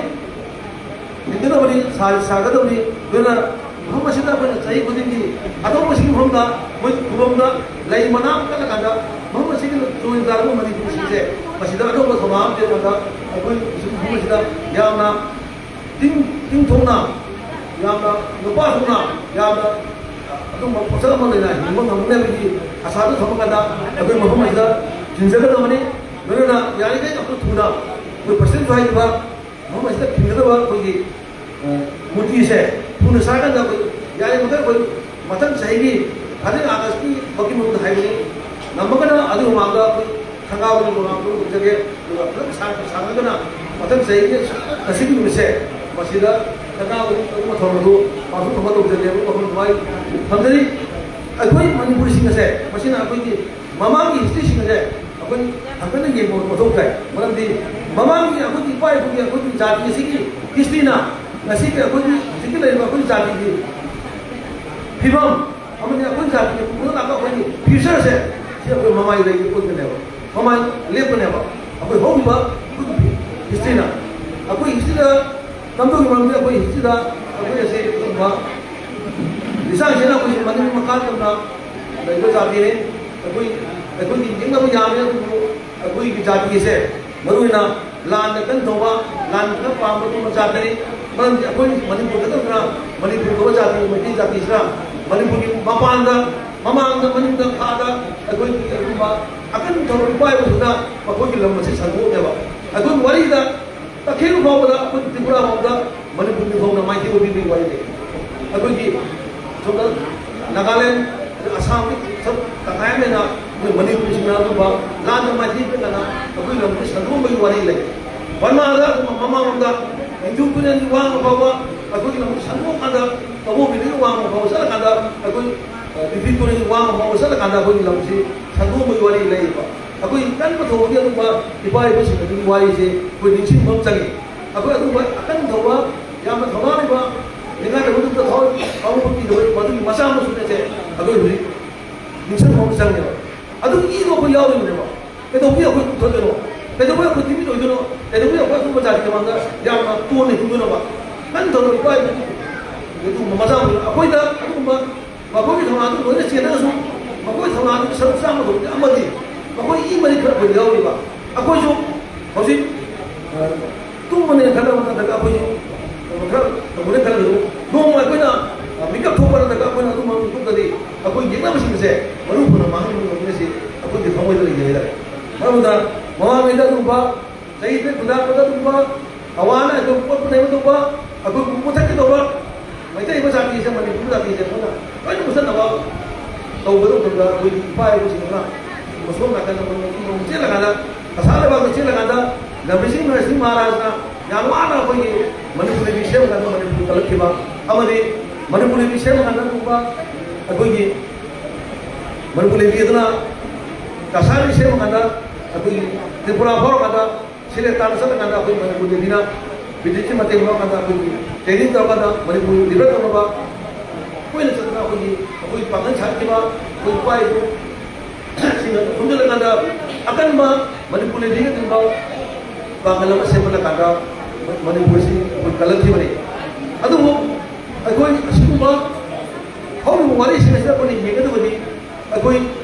ꯊꯤꯟꯒꯗꯕꯅꯤ, ꯁꯥ-, ꯁꯥꯒꯗꯕꯅꯤ꯫ ꯑꯗꯨꯅ ꯃꯐꯝ ꯑꯁꯤꯗ ꯑꯩꯈꯣꯏꯅ ꯆꯍꯤ ꯈꯨꯗꯤꯡꯒꯤ ꯑꯇꯣꯞꯄꯁꯤꯡꯒꯤ ꯃꯐꯝꯗ, ꯃꯣꯏ ꯈꯨꯕꯝꯗ ꯂꯩ ꯃꯅꯥ ꯑꯃ ꯀꯠꯂꯀꯥꯟꯗ, ꯃꯐꯝ ꯑꯁꯤꯒꯤ ꯆꯨꯔꯤꯟ ꯇꯥꯔꯕ ꯃꯅꯤꯄꯨꯔꯁꯤꯡꯁꯦ ꯃꯁꯤꯗ ꯑꯅꯧꯕ ꯊꯧꯅꯥ ꯑꯃ ꯄꯤꯔꯀꯥꯟꯗ, ꯑꯩꯈꯣꯏ ꯃꯐꯝ ꯑꯁꯤꯗ ꯌꯥꯝꯅ ꯇꯤꯡ-, ꯇꯤꯡꯊꯣꯛꯅ, ꯌꯥꯝꯅ ꯅꯨꯄꯥ ꯊꯣꯛꯅ, ꯌꯥꯝꯅ ꯑꯗꯨꯒꯨꯝꯕ ꯄꯣꯠꯁꯛ ꯑꯃ ꯂꯩꯅ ꯍꯤꯡꯕ ꯉꯝꯅꯕꯒꯤ ꯑꯁꯥꯗꯨ ꯊꯝꯃꯀꯥꯟꯗ ꯑꯩꯈꯣꯏ ꯃꯐꯝ ꯑꯁꯤꯗ ꯊꯤꯟꯖꯒꯗꯕꯅꯤ꯫ ꯂꯣꯏꯅꯅ ꯌꯥꯔꯤꯈꯩ ꯑꯩꯈꯣꯏ ꯊꯨꯅ ꯑꯩꯈꯣꯏ ꯄ꯭ꯔꯁꯤꯗꯦꯟꯁꯨ ꯍꯥꯏꯈꯤꯕ ꯃꯐꯝ ꯑꯁꯤꯗ ꯈꯤꯟꯒꯗꯕ ꯑꯩꯈꯣꯏꯒꯤ, ꯑ, ꯃꯨꯔꯇꯤꯁꯦ ꯊꯨꯅ ꯁꯥꯔꯀꯥꯟꯗ ꯑꯩꯈꯣꯏ ꯌꯥꯔꯤꯃꯈꯩ ꯑꯩꯈꯣꯏ ꯃꯊꯪ ꯆꯍꯤꯒꯤ ꯊꯥꯔꯇꯤꯟ ꯑꯥꯒꯁꯀꯤ ꯃꯀꯤ ꯃꯅꯨꯡꯗ ꯍꯥꯏꯕꯅꯤ꯫ ꯉꯝꯃꯒꯅ ꯑꯗꯨꯒꯤ ꯃꯃꯥꯡꯗ ꯑꯩꯈꯣꯏ ꯁꯪꯒꯥꯕꯒꯤ ꯃꯃꯥꯡꯗ ꯇꯧꯖꯒꯦ꯫ ꯑꯗꯨꯒ ꯐꯖꯅ ꯁꯥꯡ-, ꯁꯥꯡꯉꯒꯅ ꯃꯊꯪ ꯆꯍꯤꯒꯤ ꯉꯁꯤꯒꯤ ꯅꯨꯃꯤꯠꯁꯦ ꯃꯁꯤꯗ ꯁꯪꯒꯥꯕꯒꯤ ꯑꯗꯨꯒꯨꯝꯕ ꯊꯧꯔꯝ ꯑꯗꯨ ꯄꯥꯡꯊꯣꯛꯅꯕ ꯇꯧꯖꯒꯦ꯫ ꯃꯐꯝ ꯅꯨꯡꯉꯥꯏ ꯊꯝꯖꯔꯤ꯫ ꯑꯩꯈꯣꯏ ꯃꯅꯤꯄꯨꯔꯤꯁꯤꯡ ꯑꯁꯦ ꯃꯁꯤꯅ ꯑꯩꯈꯣꯏꯒꯤ ꯃꯃꯥꯡꯒꯤ ꯍꯤꯁꯇ꯭ꯔꯤꯁꯤꯡ ꯑꯁꯦ ꯑꯩꯈꯣꯏ ꯍꯟꯒꯠꯅ ꯌꯦꯡꯕ ꯃꯊꯧ ꯇꯥꯏ꯫ ꯃꯔꯝꯗꯤ ꯃꯃꯥꯡꯒꯤ ꯑꯩꯈꯣꯏꯒꯤ ꯏꯄꯥ ꯏꯄꯨꯒꯤ ꯑꯩꯈꯣꯏꯒꯤ ꯖꯥꯇꯤ ꯑꯁꯤꯒꯤ ꯍꯤꯁꯇ꯭ꯔꯤꯅ ꯉꯁꯤꯒꯤ ꯑꯩꯈꯣꯏꯒꯤ ꯍꯧꯖꯤꯛꯀꯤ ꯂꯩꯔꯤꯕ ꯑꯩꯈꯣꯏ ꯖꯥꯇꯤꯒꯤ ꯐꯤꯕꯝ ꯑꯃꯗꯤ ꯑꯩꯈꯣꯏ ꯖꯥꯇꯤꯒꯤ ꯄꯨꯔꯛꯂꯛꯄ ꯑꯩꯈꯣꯏꯒꯤ ꯐ꯭ꯌꯨꯆꯔꯁꯦ ꯁꯤ ꯑꯩꯈꯣꯏ ꯃꯃꯥꯏ ꯂꯩꯒꯤ ꯑꯣꯏꯒꯅꯦꯕ, ꯃꯃꯥꯏ ꯂꯦꯞꯀꯅꯦꯕ꯫ ꯑꯩꯈꯣꯏ ꯍꯧꯈꯤꯕ ꯑꯩꯈꯣꯏꯒꯤ ꯍꯤꯁꯇ꯭ꯔꯤꯅ, ꯑꯩꯈꯣꯏ ꯍꯤꯁꯇ꯭ꯔꯤꯗ ꯀꯝꯗꯧꯒꯤ ꯃꯔꯝꯗꯤ ꯑꯩꯈꯣꯏ ꯍꯤꯁꯇ꯭ꯔꯤꯗ ꯑꯩꯈꯣꯏ ꯑꯁꯤ ꯑꯗꯨꯒꯨꯝꯕ ꯂꯤꯆꯥꯡꯁꯤꯅ ꯑꯩꯈꯣꯏ ꯃꯅꯤꯡ ꯃꯈꯥ ꯇꯝꯅ ꯂꯩꯕ ꯖꯥꯇꯤꯅꯤ꯫ ꯑꯩꯈꯣꯏ, ꯑꯩꯈꯣꯏꯒꯤ ꯌꯦꯛꯅꯕ ꯌꯥꯝꯃꯤ, ꯑꯗꯨꯕꯨ ꯑꯩꯈꯣꯏꯒꯤ ꯖꯥꯇꯤꯁꯦ ꯃꯔꯨꯑꯣꯏꯅ ꯂꯥꯟꯗ ꯀꯟ ꯇꯧꯕ, ꯂꯥꯟ ꯈꯔ ꯄꯥꯝꯕ ꯑꯗꯨꯒꯨꯝꯕ ꯖꯥꯇꯤꯅꯤ꯫ ꯃꯔꯝꯗꯤ ꯑꯩꯈꯣꯏ ꯃꯅꯤꯄꯨꯔ ꯈꯛꯇ ꯅꯠꯇꯅ ꯃꯅꯤꯄꯨꯔ ꯀꯧꯕ ꯖꯥꯇꯤ, ꯃꯩꯇꯩ ꯖꯥꯇꯤꯁꯤꯅ ꯃꯅꯤꯄꯨꯔꯒꯤ ꯃꯄꯥꯟꯗ, ꯃꯃꯥꯡꯗ, ꯃꯅꯤꯡꯗ, ꯃꯈꯥꯗ ꯑꯩꯈꯣꯏꯒꯤ ꯑꯗꯨꯒꯨꯝꯕ ꯑꯀꯟ ꯊꯧꯔꯝ ꯄꯥꯏꯕꯁꯤꯗ ꯃꯈꯣꯏꯒꯤ ꯂꯝ ꯑꯁꯤ ꯁꯟꯗꯣꯛꯑꯦꯕ꯫ ꯑꯩꯈꯣꯏ ꯋꯥꯔꯤꯗ ꯇꯈꯦꯜ ꯐꯥꯎꯕꯗ, ꯑꯩꯈꯣꯏ ꯇ꯭ꯔꯤꯄꯨꯔꯥ ꯐꯥꯎꯕꯗ ꯃꯅꯤꯄꯨꯔꯒꯤ ꯐꯥꯎꯅ ꯃꯥꯏꯊꯤꯕ ꯄꯤꯕꯒꯤ ꯋꯥꯔꯤ ꯂꯩ꯫ ꯑꯩꯈꯣꯏꯒꯤ ꯁꯣꯝꯗ ꯅꯥꯒꯥꯂꯦꯟ, ꯑꯁꯥꯝꯒꯤ ꯁꯔꯨꯛ ꯇꯪꯈꯥꯏ ꯑꯃ ꯍꯦꯟꯅ ꯑꯩꯈꯣꯏ ꯃꯅꯤꯄꯨꯔꯁꯤꯡꯅ ꯑꯗꯨꯒꯨꯝꯕ ꯂꯥꯟꯗ ꯃꯥꯏꯊꯤꯕ ꯄꯤꯗꯅ ꯑꯩꯈꯣꯏ ꯂꯝꯁꯤ ꯁꯟꯗꯣꯛꯑꯝꯕꯒꯤ ꯋꯥꯔꯤ ꯂꯩ꯫ ꯕꯔꯃꯥꯗ ꯑꯗꯨꯒꯨꯝꯕ ꯃꯃꯥꯡꯂꯣꯝꯗ ꯏꯟꯗꯤꯌꯟ ꯇꯨꯔꯦꯜꯒꯤ ꯋꯥꯡꯃ ꯐꯥꯎꯕ ꯑꯩꯈꯣꯏꯒꯤ ꯂꯝꯁꯤ ꯁꯟꯗꯣꯛꯑꯀꯥꯟꯗ, ꯀꯕꯣꯕꯤꯗꯒꯤ ꯋꯥꯡꯃ ꯐꯥꯎꯕ ꯆꯠꯂꯀꯥꯟꯗ ꯑꯩꯈꯣꯏ, ꯑ, ꯏꯟꯗꯤꯌꯟ ꯇꯨꯔꯦꯜꯒꯤ ꯋꯥꯡꯃ ꯐꯥꯎꯕ ꯆꯠꯂꯀꯥꯟꯗ ꯑꯩꯈꯣꯏꯒꯤ ꯂꯝꯁꯤ ꯁꯟꯗꯣꯛꯑꯝꯕꯒꯤ ꯋꯥꯔꯤ ꯂꯩꯌꯦꯕ꯫ ꯑꯩꯈꯣꯏ ꯀꯟꯕ ꯊꯧꯕꯒꯤ ꯑꯗꯨꯒꯨꯝꯕ ꯏꯄꯥ ꯏꯄꯨꯁꯤꯡ ꯑꯗꯨꯒꯤ ꯋꯥꯔꯤꯁꯦ ꯑꯩꯈꯣꯏ ꯅꯤꯡꯁꯤꯡꯕ ꯑꯃ ꯆꯪꯉꯤ꯫ ꯑꯩꯈꯣꯏ ꯑꯗꯨꯒꯨꯝꯕ ꯑꯀꯟ ꯊꯧꯕ, ꯌꯥꯝꯅ ꯊꯧꯅꯥ ꯂꯩꯕ, ꯂꯩꯉꯥꯛ ꯂꯩꯕꯗꯨꯗ ꯊꯋꯥꯏ ꯄꯥꯡꯕ ꯄꯤꯗꯕ ꯃꯗꯨꯒꯤ ꯃꯆꯥ ꯃꯁꯨꯅꯦꯁꯦ ꯑꯩꯈꯣꯏ ꯍꯧꯖꯤꯛ ꯅꯤꯡꯁꯤꯡꯕ ꯑꯃ ꯆꯪꯉꯦꯕ꯫ ꯑꯗꯨꯒꯤ ꯏꯗꯣ ꯑꯩꯈꯣꯏ ꯌꯥꯎꯔꯤꯕꯅꯦꯕ꯫ ꯀꯩꯗꯧꯕꯒꯤ ꯑꯩꯈꯣꯏ ꯄꯨꯊꯗꯣꯏꯅꯣ? ꯀꯩꯗꯧꯕꯩ ꯑꯩꯈꯣꯏ ꯇꯤꯃꯤ ꯑꯣꯏꯗꯣꯏꯅꯣ? ꯀꯩꯗꯧꯕꯩ ꯑꯩꯈꯣꯏ ꯑꯗꯨꯒꯨꯝꯕ ꯖꯥꯇꯤ ꯃꯃꯥꯡꯗ ꯌꯥꯝꯅ ꯇꯣꯟꯅ ꯍꯤꯡꯗꯣꯏꯅꯣꯕ? ꯅꯪ ꯇꯧꯔꯣ, ꯏꯄꯥ ꯏꯄꯨ ꯑꯗꯨꯒꯨꯝꯕ ꯃꯆꯥ ꯑꯣꯏꯅ ꯑꯩꯈꯣꯏꯗ ꯑꯗꯨꯒꯨꯝꯕ ꯃꯈꯣꯏꯒꯤ ꯊꯧꯅꯥꯗꯨ ꯂꯣꯏꯅ ꯆꯦꯟꯅꯔꯁꯨ, ꯃꯈꯣꯏ ꯊꯧꯅꯥꯗꯨꯒꯤ ꯁꯔꯨꯛ ꯆꯥꯝꯃ ꯊꯣꯛꯄꯗꯤ ꯑꯃꯗꯤ ꯃꯈꯣꯏ ꯏ ꯃꯔꯤ ꯈꯔ ꯑꯩꯈꯣꯏꯗ ꯌꯥꯎꯔꯤꯕ꯫ ꯑꯩꯈꯣꯏꯁꯨ ꯍꯧꯖꯤꯛ, ꯑ, ꯇꯨꯝꯕꯅꯦꯅ ꯈꯜꯂꯕ ꯃꯇꯝꯗ ꯑꯩꯈꯣꯏꯁꯨ ꯈꯔ ꯇꯧꯒꯅꯤ ꯈꯜꯂꯁꯨ, ꯅꯣꯡꯃ ꯑꯩꯈꯣꯏꯅ, ꯑ, ꯃꯤꯀꯞ ꯊꯣꯛꯄ ꯅꯠꯇ꯭ꯔꯒ ꯑꯩꯈꯣꯏꯅ ꯑꯗꯨꯝ ꯃꯇꯨꯡꯗꯗꯤ ꯑꯩꯈꯣꯏ ꯌꯦꯛꯅꯕꯁꯤꯡꯁꯦ ꯃꯔꯨ ꯐꯅ ꯃꯥꯡꯍꯟꯕ ꯉꯝꯒꯅꯤ꯫ ꯑꯩꯈꯣꯏꯒꯤ ꯊꯃꯣꯏꯗ ꯂꯩꯖꯩ ꯍꯥꯏꯇꯥꯔꯦ꯫ ꯃꯔꯝ ꯑꯗꯨꯅ ꯃꯃꯥꯡꯉꯩꯗ ꯑꯗꯨꯒꯨꯝꯕ ꯆꯍꯤ ꯇꯔꯦꯠ ꯈꯨꯟꯗꯥ ꯈꯨꯟꯗꯥ ꯑꯗꯨꯒꯨꯝꯕ ꯑꯋꯥꯅ ꯑꯩꯈꯣꯏ ꯄꯣꯠ ꯄꯨꯅꯩꯕ ꯇꯧꯕ, ꯑꯩꯈꯣꯏ ꯃꯨꯊꯠꯀꯗꯧꯕ, ꯃꯩꯇꯩ ꯃꯆꯥꯅꯤꯁꯦ, ꯃꯅꯤꯄꯨꯔ ꯖꯥꯇꯤꯁꯦ ꯑꯩꯈꯣꯏꯅ ꯂꯣꯏꯅ ꯃꯨꯊꯠꯅꯕ ꯇꯧꯕꯗ ꯃꯇꯝꯗ ꯑꯩꯈꯣꯏꯒꯤ ꯏꯄꯥ ꯏꯄꯨꯁꯤꯡꯅ ꯃꯁꯣꯝ ꯅꯥꯀꯟꯗ ꯑꯩꯈꯣꯏ ꯃꯅꯤꯄꯨꯔ ꯆꯦꯜꯂꯀꯥꯟꯗ, ꯑꯁꯥ ꯂꯩꯕꯥꯛꯇ ꯆꯦꯜꯂꯀꯥꯟꯗ, ꯒꯝꯚꯤꯔ ꯁꯤꯡ ꯅꯔꯁꯤꯡ ꯃꯍꯥꯔꯥꯖꯅ ꯌꯥꯝ ꯋꯥꯅ ꯑꯩꯈꯣꯏꯒꯤ ꯃꯅꯤꯄꯨꯔ ꯂꯤꯄꯤ ꯁꯦꯝꯃꯀꯥꯟꯗ ꯃꯅꯤꯄꯨꯔ ꯀꯜꯂꯛꯈꯤꯕ ꯑꯃꯗꯤ ꯃꯅꯤꯄꯨꯔ ꯂꯤꯄꯤ ꯁꯦꯝꯃꯀꯥꯟꯗ ꯑꯗꯨꯒꯨꯝꯕ ꯑꯩꯈꯣꯏꯒꯤ ꯃꯅꯤꯄꯨꯔ ꯂꯤꯄꯤ ꯑꯗꯨꯅ ꯀꯁꯥꯔꯤ ꯁꯦꯝꯃꯀꯥꯟꯗ ꯑꯩꯈꯣꯏꯒꯤ ꯇ꯭ꯔꯤꯄꯨꯔꯥ ꯐꯥꯎꯔꯀꯥꯟꯗ ꯁꯤꯂꯦ ꯇꯥꯟꯅ ꯆꯠꯂꯀꯥꯟꯗ ꯑꯩꯈꯣꯏ ꯃꯅꯤꯄꯨꯔ ꯂꯤꯄꯤꯅ ꯕ꯭ꯔꯤꯇꯤꯁꯀꯤ ꯃꯇꯦꯡ ꯂꯧꯔꯀꯥꯟꯗ ꯑꯩꯈꯣꯏꯒꯤ ꯇ꯭ꯔꯦꯅꯤꯡ ꯇꯧꯔꯀꯥꯟꯗ ꯃꯅꯤꯄꯨꯔ ꯂꯤꯄꯤ ꯇꯧꯅꯕ ꯀꯣꯏꯅ ꯆꯠꯇꯅ ꯑꯩꯈꯣꯏꯒꯤ, ꯑꯩꯈꯣꯏ ꯄꯥꯡꯒꯜ ꯁꯥꯟꯈꯤꯕ ꯑꯩꯈꯣꯏ ꯏꯄꯥ ꯏꯄꯨ ꯁꯤꯡꯅ ꯈꯣꯝꯖꯤꯜꯂꯀꯥꯟꯗ ꯑꯀꯟꯕ ꯃꯅꯤꯄꯨꯔ ꯂꯤꯄꯤꯒ ꯇꯤꯟꯕ ꯄꯥꯡꯒꯜ ꯑꯃ ꯁꯦꯝꯒꯠꯂꯀꯥꯟꯗ ꯃꯅꯤꯄꯨꯔꯁꯤ ꯑꯩꯈꯣꯏ ꯀꯜꯂꯛꯈꯤꯕꯅꯤ꯫ ꯑꯗꯨꯕꯨ ꯑꯩꯈꯣꯏ ꯑꯁꯤꯒꯨꯝꯕ ꯍꯧꯔꯤꯕ ꯋꯥꯔꯤꯁꯤꯡ ꯑꯁꯤꯗ ꯑꯩꯈꯣꯏꯅ ꯌꯦꯡꯒꯗꯕꯗꯤ ꯑꯩꯈꯣꯏ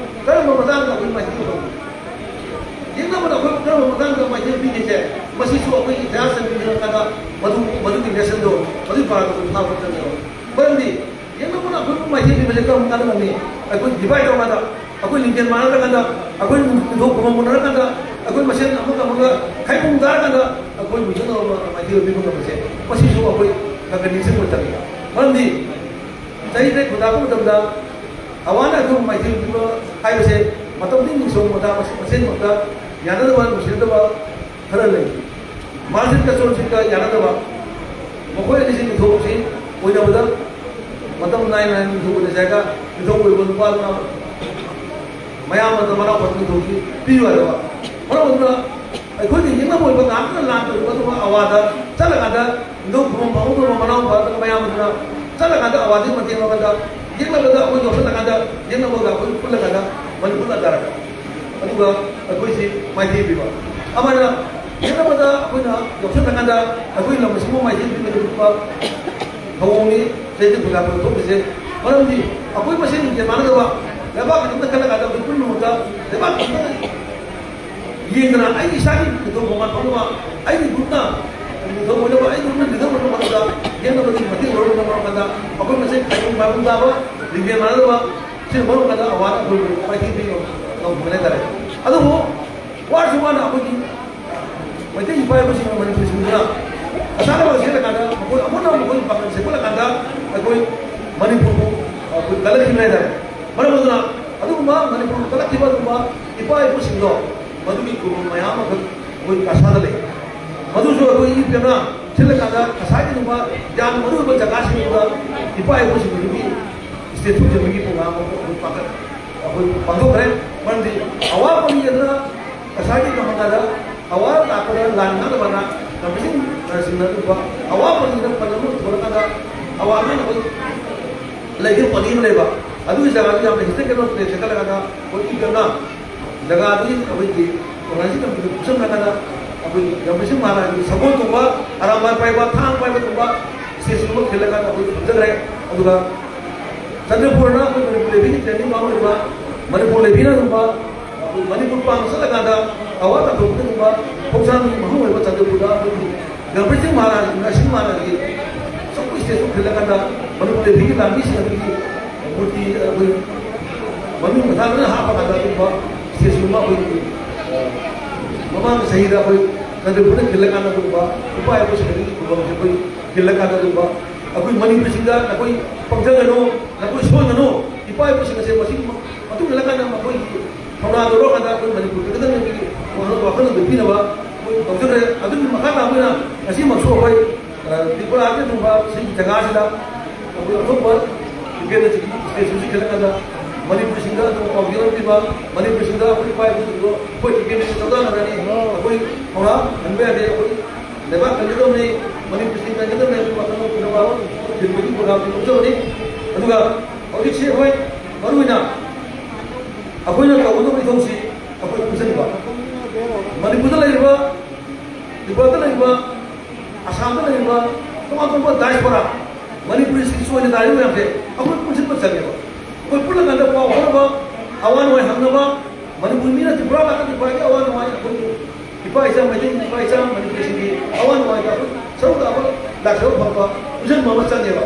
ꯀꯔꯝꯕ ꯃꯇꯥꯡꯗ ꯑꯩꯈꯣꯏ ꯃꯥꯏꯊꯤꯕ ꯐꯪꯏ? ꯌꯦꯛꯅꯕꯗ ꯑꯩꯈꯣꯏ ꯀꯔꯝꯕ ꯃꯇꯥꯡꯗ ꯃꯥꯏꯊꯤꯕ ꯄꯤꯒꯦꯁꯦ, ꯃꯁꯤꯁꯨ ꯑꯩꯈꯣꯏ ꯏꯇꯤꯍꯥꯁꯇ ꯄꯤꯔꯀꯥꯟꯗ ꯃꯗꯨ, ꯃꯗꯨꯒꯤ ꯂꯦꯁꯟꯗꯣ ꯃꯗꯨꯒꯤ ꯄꯥꯔꯥꯗꯨ ꯑꯩꯈꯣꯏ ꯐꯥꯕ ꯆꯪꯉꯦꯕ꯫ ꯃꯔꯝꯗꯤ ꯌꯦꯛꯅꯕꯅ ꯑꯩꯈꯣꯏꯕꯨ ꯃꯥꯏꯊꯤꯕ ꯄꯤꯕꯁꯦ ꯀꯔꯝꯕ ꯀꯥꯟꯗ ꯉꯝꯃꯤ? ꯑꯩꯈꯣꯏ ꯗꯤꯚꯥꯏꯠ ꯇꯧꯔꯀꯥꯟꯗ, ꯑꯩꯈꯣꯏ ꯂꯤꯡꯖꯦꯜ ꯃꯥꯟꯅꯗ꯭ꯔꯀꯥꯟꯗ, ꯑꯩꯈꯣꯏ ꯅꯨꯡꯊꯣꯛ ꯈꯨꯃꯝ ꯃꯨꯟꯅꯔꯀꯥꯟꯗ, ꯑꯩꯈꯣꯏ ꯃꯁꯦꯟ ꯑꯃꯒ ꯑꯃꯒ ꯈꯥꯏꯄꯨꯝ ꯇꯥꯔꯀꯥꯟꯗ ꯑꯩꯈꯣꯏ ꯃꯤꯆꯪ ꯑꯃ ꯃꯥꯏꯊꯤꯕ ꯄꯤꯕ ꯉꯝꯕꯁꯦ, ꯃꯁꯤꯁꯨ ꯑꯩꯈꯣꯏ ꯈꯔ ꯈꯔ ꯅꯤꯡꯁꯤꯡꯕ ꯆꯪꯉꯤ꯫ ꯃꯔꯝꯗꯤ ꯆꯍꯤ ꯇꯔꯦꯠ ꯈꯨꯟꯗꯥꯔꯛꯄ ꯃꯇꯝꯗ ꯑꯋꯥꯅ ꯑꯩꯈꯣꯏꯕꯨ ꯃꯥꯏꯊꯤꯕ ꯄꯤꯕ ꯍꯥꯏꯕꯁꯦ ꯃꯇꯝꯗꯨꯒꯤ ꯅꯤꯡꯁꯧ ꯃꯆꯥ ꯃꯁꯦꯟꯃꯛꯇ ꯌꯥꯅꯗꯕ, ꯅꯨꯡꯁꯤꯅꯗꯕ ꯈꯔ ꯂꯩ꯫ ꯃꯥꯔꯁꯤꯠꯀ ꯆꯣꯟꯁꯤꯠꯀ ꯌꯥꯅꯗꯕ, ꯃꯈꯣꯏ ꯑꯅꯤꯁꯤ ꯅꯤꯡꯊꯧꯁꯤ ꯑꯣꯏꯅꯕꯗ ꯃꯇꯝ ꯅꯥꯏꯅ ꯅꯤꯡꯊꯧ ꯑꯣꯏꯅ ꯖꯒꯥ ꯅꯤꯡꯊꯧ ꯑꯣꯏꯕ ꯅꯨꯄꯥꯗꯨꯅ ꯃꯌꯥꯝ ꯑꯃꯗ ꯃꯅꯥꯎ ꯐꯠꯇ ꯅꯤꯡꯊꯧꯁꯤ ꯄꯤꯌꯨ ꯍꯥꯏꯔꯕ꯫ ꯃꯔꯝ ꯑꯗꯨꯅ ꯑꯩꯈꯣꯏꯒꯤ ꯌꯦꯛꯅꯕ ꯑꯣꯏꯕ ꯉꯥꯛꯇꯅ ꯂꯥꯟ ꯇꯧꯔꯤꯕ ꯑꯗꯨꯒ ꯑꯋꯥꯗ ꯆꯠꯂꯀꯥꯟꯗ ꯅꯤꯡꯊꯧ ꯈꯨꯕꯝ ꯐꯥꯎꯗꯕ ꯃꯅꯥꯎ ꯐꯠꯇ ꯃꯌꯥꯝ ꯑꯗꯨꯅ ꯆꯠꯂꯀꯥꯟꯗ ꯑꯋꯥꯗꯒꯤ ꯃꯇꯦꯡ ꯂꯧꯔꯀꯥꯟꯗ ꯌꯦꯛꯅꯕꯗ ꯑꯩꯈꯣꯏ ꯌꯥꯎꯁꯜꯂꯀꯥꯟꯗ ꯌꯦꯛꯅꯕꯒ ꯑꯩꯈꯣꯏ ꯄꯨꯜꯂꯀꯥꯟꯗ ꯃꯅꯤꯄꯨꯔ ꯂꯥꯟꯗꯥꯔꯛꯄ꯫ ꯑꯗꯨꯒ ꯑꯩꯈꯣꯏꯁꯤ ꯃꯥꯏꯊꯤꯕ ꯄꯤꯕ꯫ ꯑꯃꯅ ꯌꯦꯡꯅꯕꯗ ꯑꯩꯈꯣꯏꯅ ꯌꯥꯎꯁꯟꯅꯀꯥꯟꯗ ꯑꯩꯈꯣꯏ ꯂꯝ ꯑꯁꯤꯕꯨ ꯃꯥꯏꯊꯤꯕ ꯄꯤꯕꯗ ꯊꯣꯛꯄ ꯊꯧꯑꯣꯡꯅꯤ ꯆꯩꯗ ꯈꯨꯟꯗꯥ ꯊꯣꯛꯄꯁꯦ꯫ ꯃꯔꯝꯗꯤ ꯑꯩꯈꯣꯏ ꯃꯁꯦꯟ ꯂꯤꯡꯖꯦꯜ ꯃꯥꯟꯅꯗꯕ ꯂꯩꯕꯥꯛ ꯈꯤꯇꯪꯗ ꯈꯜꯂꯀꯥꯟꯗ ꯑꯩꯈꯣꯏ ꯄꯨꯝꯅꯃꯛꯇ ꯂꯩꯕꯥꯛ ꯈꯤꯇꯪꯗ ꯌꯦꯡꯗꯅ ꯑꯩꯒꯤ ꯏꯁꯥꯒꯤ ꯃꯤꯡꯊꯣꯜ ꯃꯃꯥꯟ ꯐꯪꯅꯕ, ꯑꯩꯒꯤ ꯒ꯭ꯔꯨꯞꯅ ꯃꯤꯡꯊꯣꯜ ꯑꯣꯏꯅꯕ, ꯑꯩꯒꯤ ꯒ꯭ꯔꯨꯞꯅ ꯂꯤꯗꯔ ꯑꯣꯏꯅꯕ ꯍꯣꯠꯅꯕꯗ ꯌꯦꯡꯅꯕꯒꯤ ꯃꯇꯦꯡ ꯂꯧꯔꯛꯅꯕ ꯍꯣꯠꯅꯕꯗ ꯑꯩꯈꯣꯏ ꯃꯁꯦꯟ ꯈꯥꯏꯗꯣꯛ ꯈꯥꯏꯗꯣꯛ ꯇꯥꯕ, ꯂꯤꯡꯖꯦꯜ ꯃꯥꯟꯅꯗꯕ, ꯁꯤꯅ ꯃꯔꯝ ꯑꯣꯏꯔꯒ ꯑꯋꯥꯗ ꯑꯩꯈꯣꯏ ꯃꯥꯏꯊꯤꯕ ꯄꯤꯕ ꯉꯝꯕ ꯍꯥꯏꯇꯥꯔꯦ꯫ ꯑꯗꯨꯕꯨ ꯋꯥꯔꯁꯨ ꯋꯥꯅ ꯑꯩꯈꯣꯏꯒꯤ ꯃꯩꯇꯩ ꯏꯄꯥ ꯏꯄꯨꯁꯤꯡꯅ ꯃꯅꯤꯄꯨꯔꯤ ꯁꯤꯡꯗꯨꯅ ꯑꯁꯥꯗ ꯁꯦꯠꯂꯀꯥꯟꯗ ꯃꯈꯣꯏ ꯑꯃꯨꯛꯅ ꯃꯈꯣꯏ ꯄꯥꯡꯒꯜ ꯁꯦꯝꯒꯠꯂꯀꯥꯟꯗ ꯑꯩꯈꯣꯏ ꯃꯅꯤꯄꯨꯔꯕꯨ ꯑꯩꯈꯣꯏ ꯀꯜꯂꯛꯈꯤꯕ ꯍꯥꯏꯇꯥꯔꯦ꯫ ꯃꯔꯝ ꯑꯗꯨꯅ ꯑꯗꯨꯒꯨꯝꯕ ꯃꯅꯤꯄꯨꯔꯕꯨ ꯀꯜꯂꯛꯈꯤꯕ ꯑꯗꯨꯒꯨꯝꯕ ꯏꯄꯥ ꯏꯄꯨꯁꯤꯡꯗꯣ ꯃꯗꯨꯒꯤ ꯈꯨꯕꯝ ꯃꯌꯥꯝ ꯑꯃꯈꯛ ꯑꯩꯈꯣꯏ ꯀꯁꯥꯗ ꯂꯩ꯫ ꯃꯗꯨꯁꯨ ꯑꯩꯈꯣꯏ ꯏ ꯄꯤ ꯑꯦꯝꯅ ꯁꯤꯜꯂꯀꯥꯟꯗ ꯉꯁꯥꯏꯒꯤꯒꯨꯝꯕ ꯌꯥꯝꯅ ꯃꯔꯨꯑꯣꯏꯕ ꯖꯒꯥꯁꯤꯡꯗꯨꯗ ꯏꯄꯥ ꯏꯄꯨꯁꯤꯡ ꯑꯗꯨꯒꯤ ꯁ꯭ꯇꯦꯆꯨ ꯁꯦꯝꯕꯒꯤ ꯄ꯭ꯔꯣꯒ꯭ꯔꯥꯝ ꯑꯃ ꯑꯩꯈꯣꯏ ꯄꯥꯡꯊꯣꯛ-, ꯑꯩꯈꯣꯏ ꯄꯥꯡꯊꯣꯛꯈ꯭ꯔꯦ꯫ ꯃꯔꯝꯗꯤ ꯑꯋꯥ ꯄꯥꯅꯤ ꯑꯗꯨꯅ ꯉꯁꯥꯏꯒꯤ ꯀꯃꯟꯗ ꯑꯋꯥ ꯂꯥꯛꯄꯗ ꯂꯥꯟ ꯉꯥꯛꯅꯕꯅ ꯀꯝꯄꯤꯇꯤꯡ ꯁꯤꯡꯅ ꯑꯗꯨꯒ ꯑꯋꯥ ꯄꯥꯅꯤꯗ ꯄꯟ ꯑꯃ ꯊꯣꯛꯂꯀꯥꯟꯗ ꯑꯋꯥ ꯉꯥꯛꯅꯕ ꯂꯩꯈꯤꯕ ꯄꯥꯅꯤ ꯑꯃ ꯂꯩꯕ꯫ ꯑꯗꯨꯒꯤ ꯖꯒꯥꯗꯨ ꯌꯥꯝꯅ ꯍꯤꯁꯇꯣꯔꯤꯀꯦꯜ ꯄ꯭ꯂꯦꯁ ꯈꯜꯂꯒꯅ ꯑꯩꯈꯣꯏ ꯏ ꯄꯤ ꯑꯦꯝꯅ ꯖꯒꯥꯗꯨꯒꯤ ꯑꯩꯈꯣꯏꯒꯤ ꯑꯣꯔꯒꯅꯥꯏꯖꯤꯡ ꯀꯃꯤꯇꯤꯗ ꯈꯨꯠꯁꯝꯅꯗꯅ ꯑꯩꯈꯣꯏꯒꯤ ꯒꯝꯚꯤꯔ ꯁꯤꯡ ꯃꯍꯥꯔꯥꯖꯒꯤ ꯁꯒꯣꯜ ꯇꯣꯡꯕ, ꯑꯔꯥꯝꯕꯥꯏ ꯄꯥꯏꯕ, ꯊꯥꯡ ꯄꯥꯏꯕꯒꯨꯝꯕ ꯁ꯭ꯇꯦꯖ ꯑꯃ ꯈꯤꯜꯂꯀꯥꯟꯗ ꯑꯩꯈꯣꯏ ꯐꯝꯖꯈ꯭ꯔꯦ꯫ ꯑꯗꯨꯒ ꯆꯟꯗ꯭ꯔꯄꯨꯔꯅ ꯑꯩꯈꯣꯏ ꯃꯅꯤꯄꯨꯔ ꯂꯩꯕꯤꯒꯤ ꯇ꯭ꯔꯦꯅꯤꯡ ꯒ꯭ꯔꯥꯎꯟ ꯑꯣꯏꯕ ꯃꯅꯤꯄꯨꯔ ꯂꯩꯕꯤꯅ ꯑꯗꯨꯒꯨꯝꯕ ꯑꯩꯈꯣꯏ ꯃꯅꯤꯄꯨꯔ ꯄꯥꯡꯅ ꯆꯠꯂꯀꯥꯟꯗ ꯑꯋꯥ ꯇꯥꯊꯣꯛꯄꯗꯒꯨꯝꯕ ꯈꯣꯡꯖꯥꯡꯒꯤ ꯃꯐꯝ ꯑꯣꯏꯕ ꯆꯟꯗ꯭ꯔꯄꯨꯔꯗ ꯑꯩꯈꯣꯏꯒꯤ ꯒꯝꯚꯤꯔ ꯁꯤꯡ ꯃꯍꯥꯔꯥꯖ, ꯅꯔꯁꯤꯡ ꯃꯍꯥꯔꯥꯖꯒꯤ ꯑꯆꯧꯕ ꯁ꯭ꯇꯦꯖ ꯑꯃ ꯈꯤꯜꯂꯀꯥꯟꯗ ꯃꯅꯤꯄꯨꯔ ꯂꯩꯕꯤꯒꯤ ꯂꯥꯟꯃꯤꯁꯤꯡ ꯑꯗꯨꯒꯤ ꯃꯨꯔꯇꯤ ꯑꯩꯈꯣꯏ ꯃꯃꯤꯡ ꯃꯊꯥ ꯂꯣꯏꯅ ꯍꯥꯞꯄꯀꯥꯟꯗ ꯑꯗꯨꯒꯨꯝꯕ ꯁ꯭ꯇꯦꯖ ꯑꯃ ꯑꯩꯈꯣꯏꯒꯤ ꯃꯃꯥꯡ ꯆꯍꯤꯗ ꯑꯩꯈꯣꯏ ꯆꯟꯗ꯭ꯔꯄꯨꯔꯗ ꯈꯤꯜꯂꯀꯥꯟꯗ ꯑꯗꯨꯒꯨꯝꯕ ꯏꯄꯥ ꯏꯄꯨꯁꯤꯡ ꯑꯗꯨꯒꯤ ꯈꯨꯕꯝꯁꯦ ꯑꯩꯈꯣꯏ ꯈꯤꯜꯂꯀꯥꯟꯗ ꯑꯗꯨꯒꯨꯝꯕ ꯑꯩꯈꯣꯏ ꯃꯅꯤꯄꯨꯔꯁꯤꯡꯗ ꯅꯈꯣꯏ ꯄꯪꯖꯒꯅꯨ, ꯅꯈꯣꯏ ꯁꯣꯏꯒꯅꯨ, ꯏꯄꯥ ꯏꯄꯨꯁꯤꯡ ꯑꯁꯦ ꯃꯁꯤꯒꯤ ꯃꯇꯨꯡ ꯏꯜꯂꯀꯥꯟꯗ ꯃꯈꯣꯏꯒꯤ ꯊꯧꯅꯥꯗꯣ ꯂꯧꯔꯀꯥꯟꯗ ꯑꯩꯈꯣꯏ ꯃꯅꯤꯄꯨꯔꯗ ꯈꯛꯇꯪ ꯅꯠꯇꯦ, ꯋꯥꯈꯜ, ꯋꯥꯈꯜꯂꯣꯟꯗꯣ ꯄꯤꯅꯕ ꯑꯩꯈꯣꯏ ꯇꯧꯖꯈ꯭ꯔꯦ꯫ ꯑꯗꯨꯒꯤ ꯃꯈꯥ ꯇꯥꯕ ꯑꯣꯏꯅ ꯉꯁꯤꯃꯛꯁꯨ ꯑꯩꯈꯣꯏ, ꯑ, ꯇ꯭ꯔꯤꯄꯨꯔꯥꯒꯤ ꯑꯗꯨꯒꯨꯝꯕ ꯁꯤꯒꯤ ꯖꯒꯥꯁꯤꯗ ꯑꯩꯈꯣꯏ ꯑꯇꯣꯞꯄ ꯗꯤꯄꯦꯟꯗ ꯁ꯭ꯇꯦꯠꯁꯤꯡꯁꯤ ꯈꯤꯜꯂꯀꯥꯟꯗ ꯃꯅꯤꯄꯨꯔꯁꯤꯡꯗ ꯑꯗꯨꯝ ꯄꯥꯎꯖꯦꯜ ꯑꯃ ꯄꯤꯕ, ꯃꯅꯤꯄꯨꯔꯁꯤꯡꯗ ꯑꯩꯈꯣꯏ ꯏꯄꯥ ꯏꯄꯨꯁꯤꯡꯗꯣ ꯑꯩꯈꯣꯏ ꯗꯤꯄꯦꯟꯗ ꯇꯧꯗꯅꯔꯅꯤ꯫ ꯑꯩꯈꯣꯏ ꯊꯧꯔꯥꯡ ꯍꯟꯕ ꯌꯥꯗꯦ꯫ ꯑꯩꯈꯣꯏ ꯂꯩꯕꯥꯛ ꯀꯟꯒꯗꯕꯅꯤ, ꯃꯅꯤꯄꯨꯔꯁꯤꯡ ꯀꯟꯒꯗꯕꯅꯤ ꯍꯥꯏꯕꯒꯤ ꯋꯥꯈꯜꯂꯣꯟ ꯄꯨꯅꯕ ꯊꯤꯟꯕꯒꯤ ꯄ꯭ꯔꯣꯒ꯭ꯔꯥꯝꯁꯤ ꯂꯧꯖꯕꯅꯤ꯫ ꯑꯗꯨꯒ ꯍꯧꯖꯤꯛꯁꯤ ꯑꯩꯈꯣꯏ ꯃꯔꯨꯑꯣꯏꯅ ꯑꯩꯈꯣꯏꯅ ꯇꯧꯒꯗꯕ ꯏꯊꯧꯁꯤ ꯑꯩꯈꯣꯏ ꯄꯨꯟꯁꯤꯟꯕ꯫ ꯃꯅꯤꯄꯨꯔꯗ ꯂꯩꯔꯤꯕ, ꯇ꯭ꯔꯤꯄꯨꯔꯥꯗ ꯂꯩꯔꯤꯕ, ꯑꯁꯥꯝꯗ ꯂꯩꯔꯤꯕ, ꯇꯣꯉꯥꯟ ꯇꯣꯉꯥꯟꯕ diaspora, ꯃꯅꯤꯄꯨꯔꯤꯁꯤꯡ ꯑꯣꯏꯅ ꯇꯥꯔꯤꯕ ꯃꯌꯥꯝꯁꯦ ꯑꯩꯈꯣꯏ ꯄꯨꯟꯁꯤꯟꯕ ꯆꯪꯉꯦꯕ꯫ ꯑꯩꯈꯣꯏ ꯄꯨꯜꯂꯀꯥꯟꯗ ꯄꯥꯎ ꯐꯥꯎꯅꯕ, ꯑꯋꯥ ꯅꯨꯡꯉꯥꯏ ꯍꯪꯅꯕ, ꯃꯅꯤꯄꯨꯔ ꯃꯤꯅ ꯇ꯭ꯔꯤꯄꯨꯔꯥ ꯂꯥꯛꯑꯒ ꯇ꯭ꯔꯤꯄꯨꯔꯥꯒꯤ ꯑꯋꯥ ꯅꯨꯡꯉꯥꯏ, ꯑꯩꯈꯣꯏꯒꯤ ꯏꯄꯥ ꯏꯆꯥ ꯃꯩꯇꯩ ꯏꯄꯥ ꯏꯆꯥ ꯃꯅꯤꯄꯨꯔꯤꯁꯤꯡꯒꯤ ꯑꯋꯥ ꯅꯨꯡꯉꯥꯏꯗ ꯑꯩꯈꯣꯏ ꯁꯔꯨꯛ ꯂꯥꯛꯄ, ꯂꯥꯛꯆꯕ ꯐꯪꯕ, ꯄꯨꯟꯁꯤꯟꯕ ꯑꯃ ꯆꯪꯉꯦꯕ꯫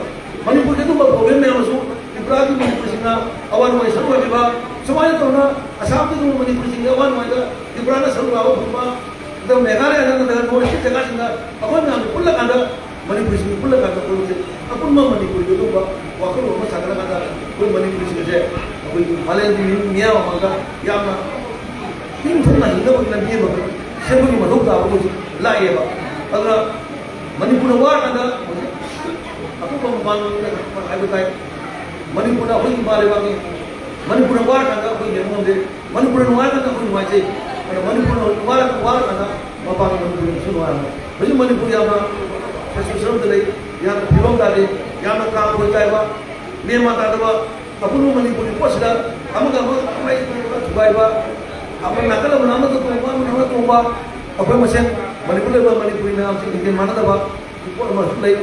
ꯃꯅꯤꯄꯨꯔꯒꯤ ꯑꯗꯨꯒꯨꯝꯕ problem ꯃꯌꯥꯝ ꯑꯃꯁꯨ ꯇ꯭ꯔꯤꯄꯨꯔꯥꯒꯤ ꯃꯅꯤꯄꯨꯔꯁꯤꯡꯅ ꯑꯋꯥ ꯅꯨꯡꯉꯥꯏ ꯁꯔꯨꯛ ꯌꯥꯕꯤꯕ, ꯁꯨꯃꯥꯏꯅ ꯇꯧꯅ ꯑꯁꯥꯝꯒꯤ ꯑꯗꯨꯒꯨꯝꯕ ꯃꯅꯤꯄꯨꯔꯁꯤꯡꯒꯤ ꯑꯋꯥ ꯅꯨꯡꯉꯥꯏꯗ ꯇ꯭ꯔꯤꯄꯨꯔꯥꯅ ꯁꯔꯨꯛ ꯌꯥꯕ ꯐꯪꯕ, ꯑꯗꯨꯒ ꯃꯦꯘꯥꯂꯌꯥꯗ ꯅꯠꯇ꯭ꯔꯒ ꯅꯣꯔꯠ ꯏꯁꯀꯤ ꯖꯒꯥꯁꯤꯡꯗ ꯑꯩꯈꯣꯏ ꯃꯌꯥꯝꯁꯦ ꯄꯨꯜꯂꯀꯥꯟꯗ ꯃꯅꯤꯄꯨꯔꯁꯤꯡ ꯄꯨꯜꯂꯀꯥꯟꯗ ꯀꯣꯂꯨꯞꯁꯦ ꯑꯄꯨꯟꯕ ꯃꯅꯤꯄꯨꯔꯒꯤ ꯑꯗꯨꯒꯨꯝꯕ ꯋꯥꯈꯜꯂꯣꯟ ꯑꯃ ꯁꯥꯒꯠꯂꯀꯥꯟꯗ ꯑꯩꯈꯣꯏ ꯃꯅꯤꯄꯨꯔꯁꯤꯡꯁꯦ ꯑꯩꯈꯣꯏꯒꯤ ꯃꯥꯂꯦꯝꯒꯤ ꯃꯤ ꯃꯤꯌꯥꯝ ꯃꯃꯥꯡꯗ ꯌꯥꯝꯅ ꯏꯪ ꯊꯣꯛꯅ ꯍꯤꯡꯅꯕꯒꯤ ꯂꯝꯕꯤ ꯑꯃ ꯁꯦꯝꯕꯒꯤ ꯃꯊꯧ ꯇꯥꯕ ꯍꯧꯖꯤꯛ ꯂꯥꯛꯑꯦꯕ꯫ ꯑꯗꯨꯅ ꯃꯅꯤꯄꯨꯔꯅ ꯋꯥꯔꯀꯥꯟꯗ ꯍꯧꯖꯤꯛ ꯑꯇꯣꯞꯄ ꯃꯄꯥꯟ ꯂꯝꯗ ꯍꯥꯏꯕ ꯇꯥꯏ, ꯃꯅꯤꯄꯨꯔꯅ ꯑꯩꯈꯣꯏꯒꯤ ꯏꯃꯥ ꯂꯩꯕꯥꯛꯅꯤ, ꯃꯅꯤꯄꯨꯔꯅ ꯋꯥꯔꯀꯥꯟꯗ ꯑꯩꯈꯣꯏ ꯌꯦꯡꯕ ꯉꯝꯗꯦ, ꯃꯅꯤꯄꯨꯔꯅ ꯅꯨꯡꯉꯥꯏꯔꯀꯥꯟꯗ ꯑꯩꯈꯣꯏ ꯅꯨꯡꯉꯥꯏꯖꯩ꯫ ꯑꯗꯣ ꯃꯅꯤꯄꯨꯔꯅ ꯋꯥꯔ-, ꯋꯥꯔꯀꯥꯟꯗ ꯃꯄꯥꯟꯒꯤ ꯃꯅꯤꯄꯨꯔꯅꯁꯨ ꯅꯨꯡꯉꯥꯏꯔꯝꯃꯣꯏ꯫ ꯍꯧꯖꯤꯛ ꯃꯅꯤꯄꯨꯔ ꯌꯥꯝꯅ ꯁꯤꯆꯨꯋꯦꯁꯟ ꯑꯃꯗ ꯂꯩ, ꯌꯥꯝꯅ ꯐꯤꯕꯝ ꯇꯥꯗꯦ, ꯌꯥꯝꯅ ꯀꯥꯡ ꯈꯣꯏ ꯀꯥꯏꯕ, ꯃꯦꯟ ꯃꯥꯟ ꯇꯥꯗꯕ, ꯑꯄꯨꯟꯕ ꯃꯅꯤꯄꯨꯔꯒꯤ ꯄꯣꯠꯁꯤꯗ ꯑꯃꯒ ꯑꯃꯒ ꯃꯩ ꯊꯨꯒꯥꯏꯕ, ꯑꯃ ꯅꯥꯀꯜ ꯑꯃꯅ ꯑꯃꯗ ꯇꯣꯡꯕ, ꯑꯃꯅ ꯑꯃꯗ ꯇꯣꯡꯕ, ꯑꯩꯈꯣꯏ ꯃꯁꯦꯟ ꯃꯅꯤꯄꯨꯔꯗ ꯂꯩꯕ ꯃꯅꯤꯄꯨꯔꯤ ꯃꯌꯥꯝꯁꯤ ꯂꯤꯡꯖꯦꯜ ꯃꯥꯟꯅꯗꯕ ꯄꯣꯠ ꯑꯃꯁꯨ ꯂꯩ꯫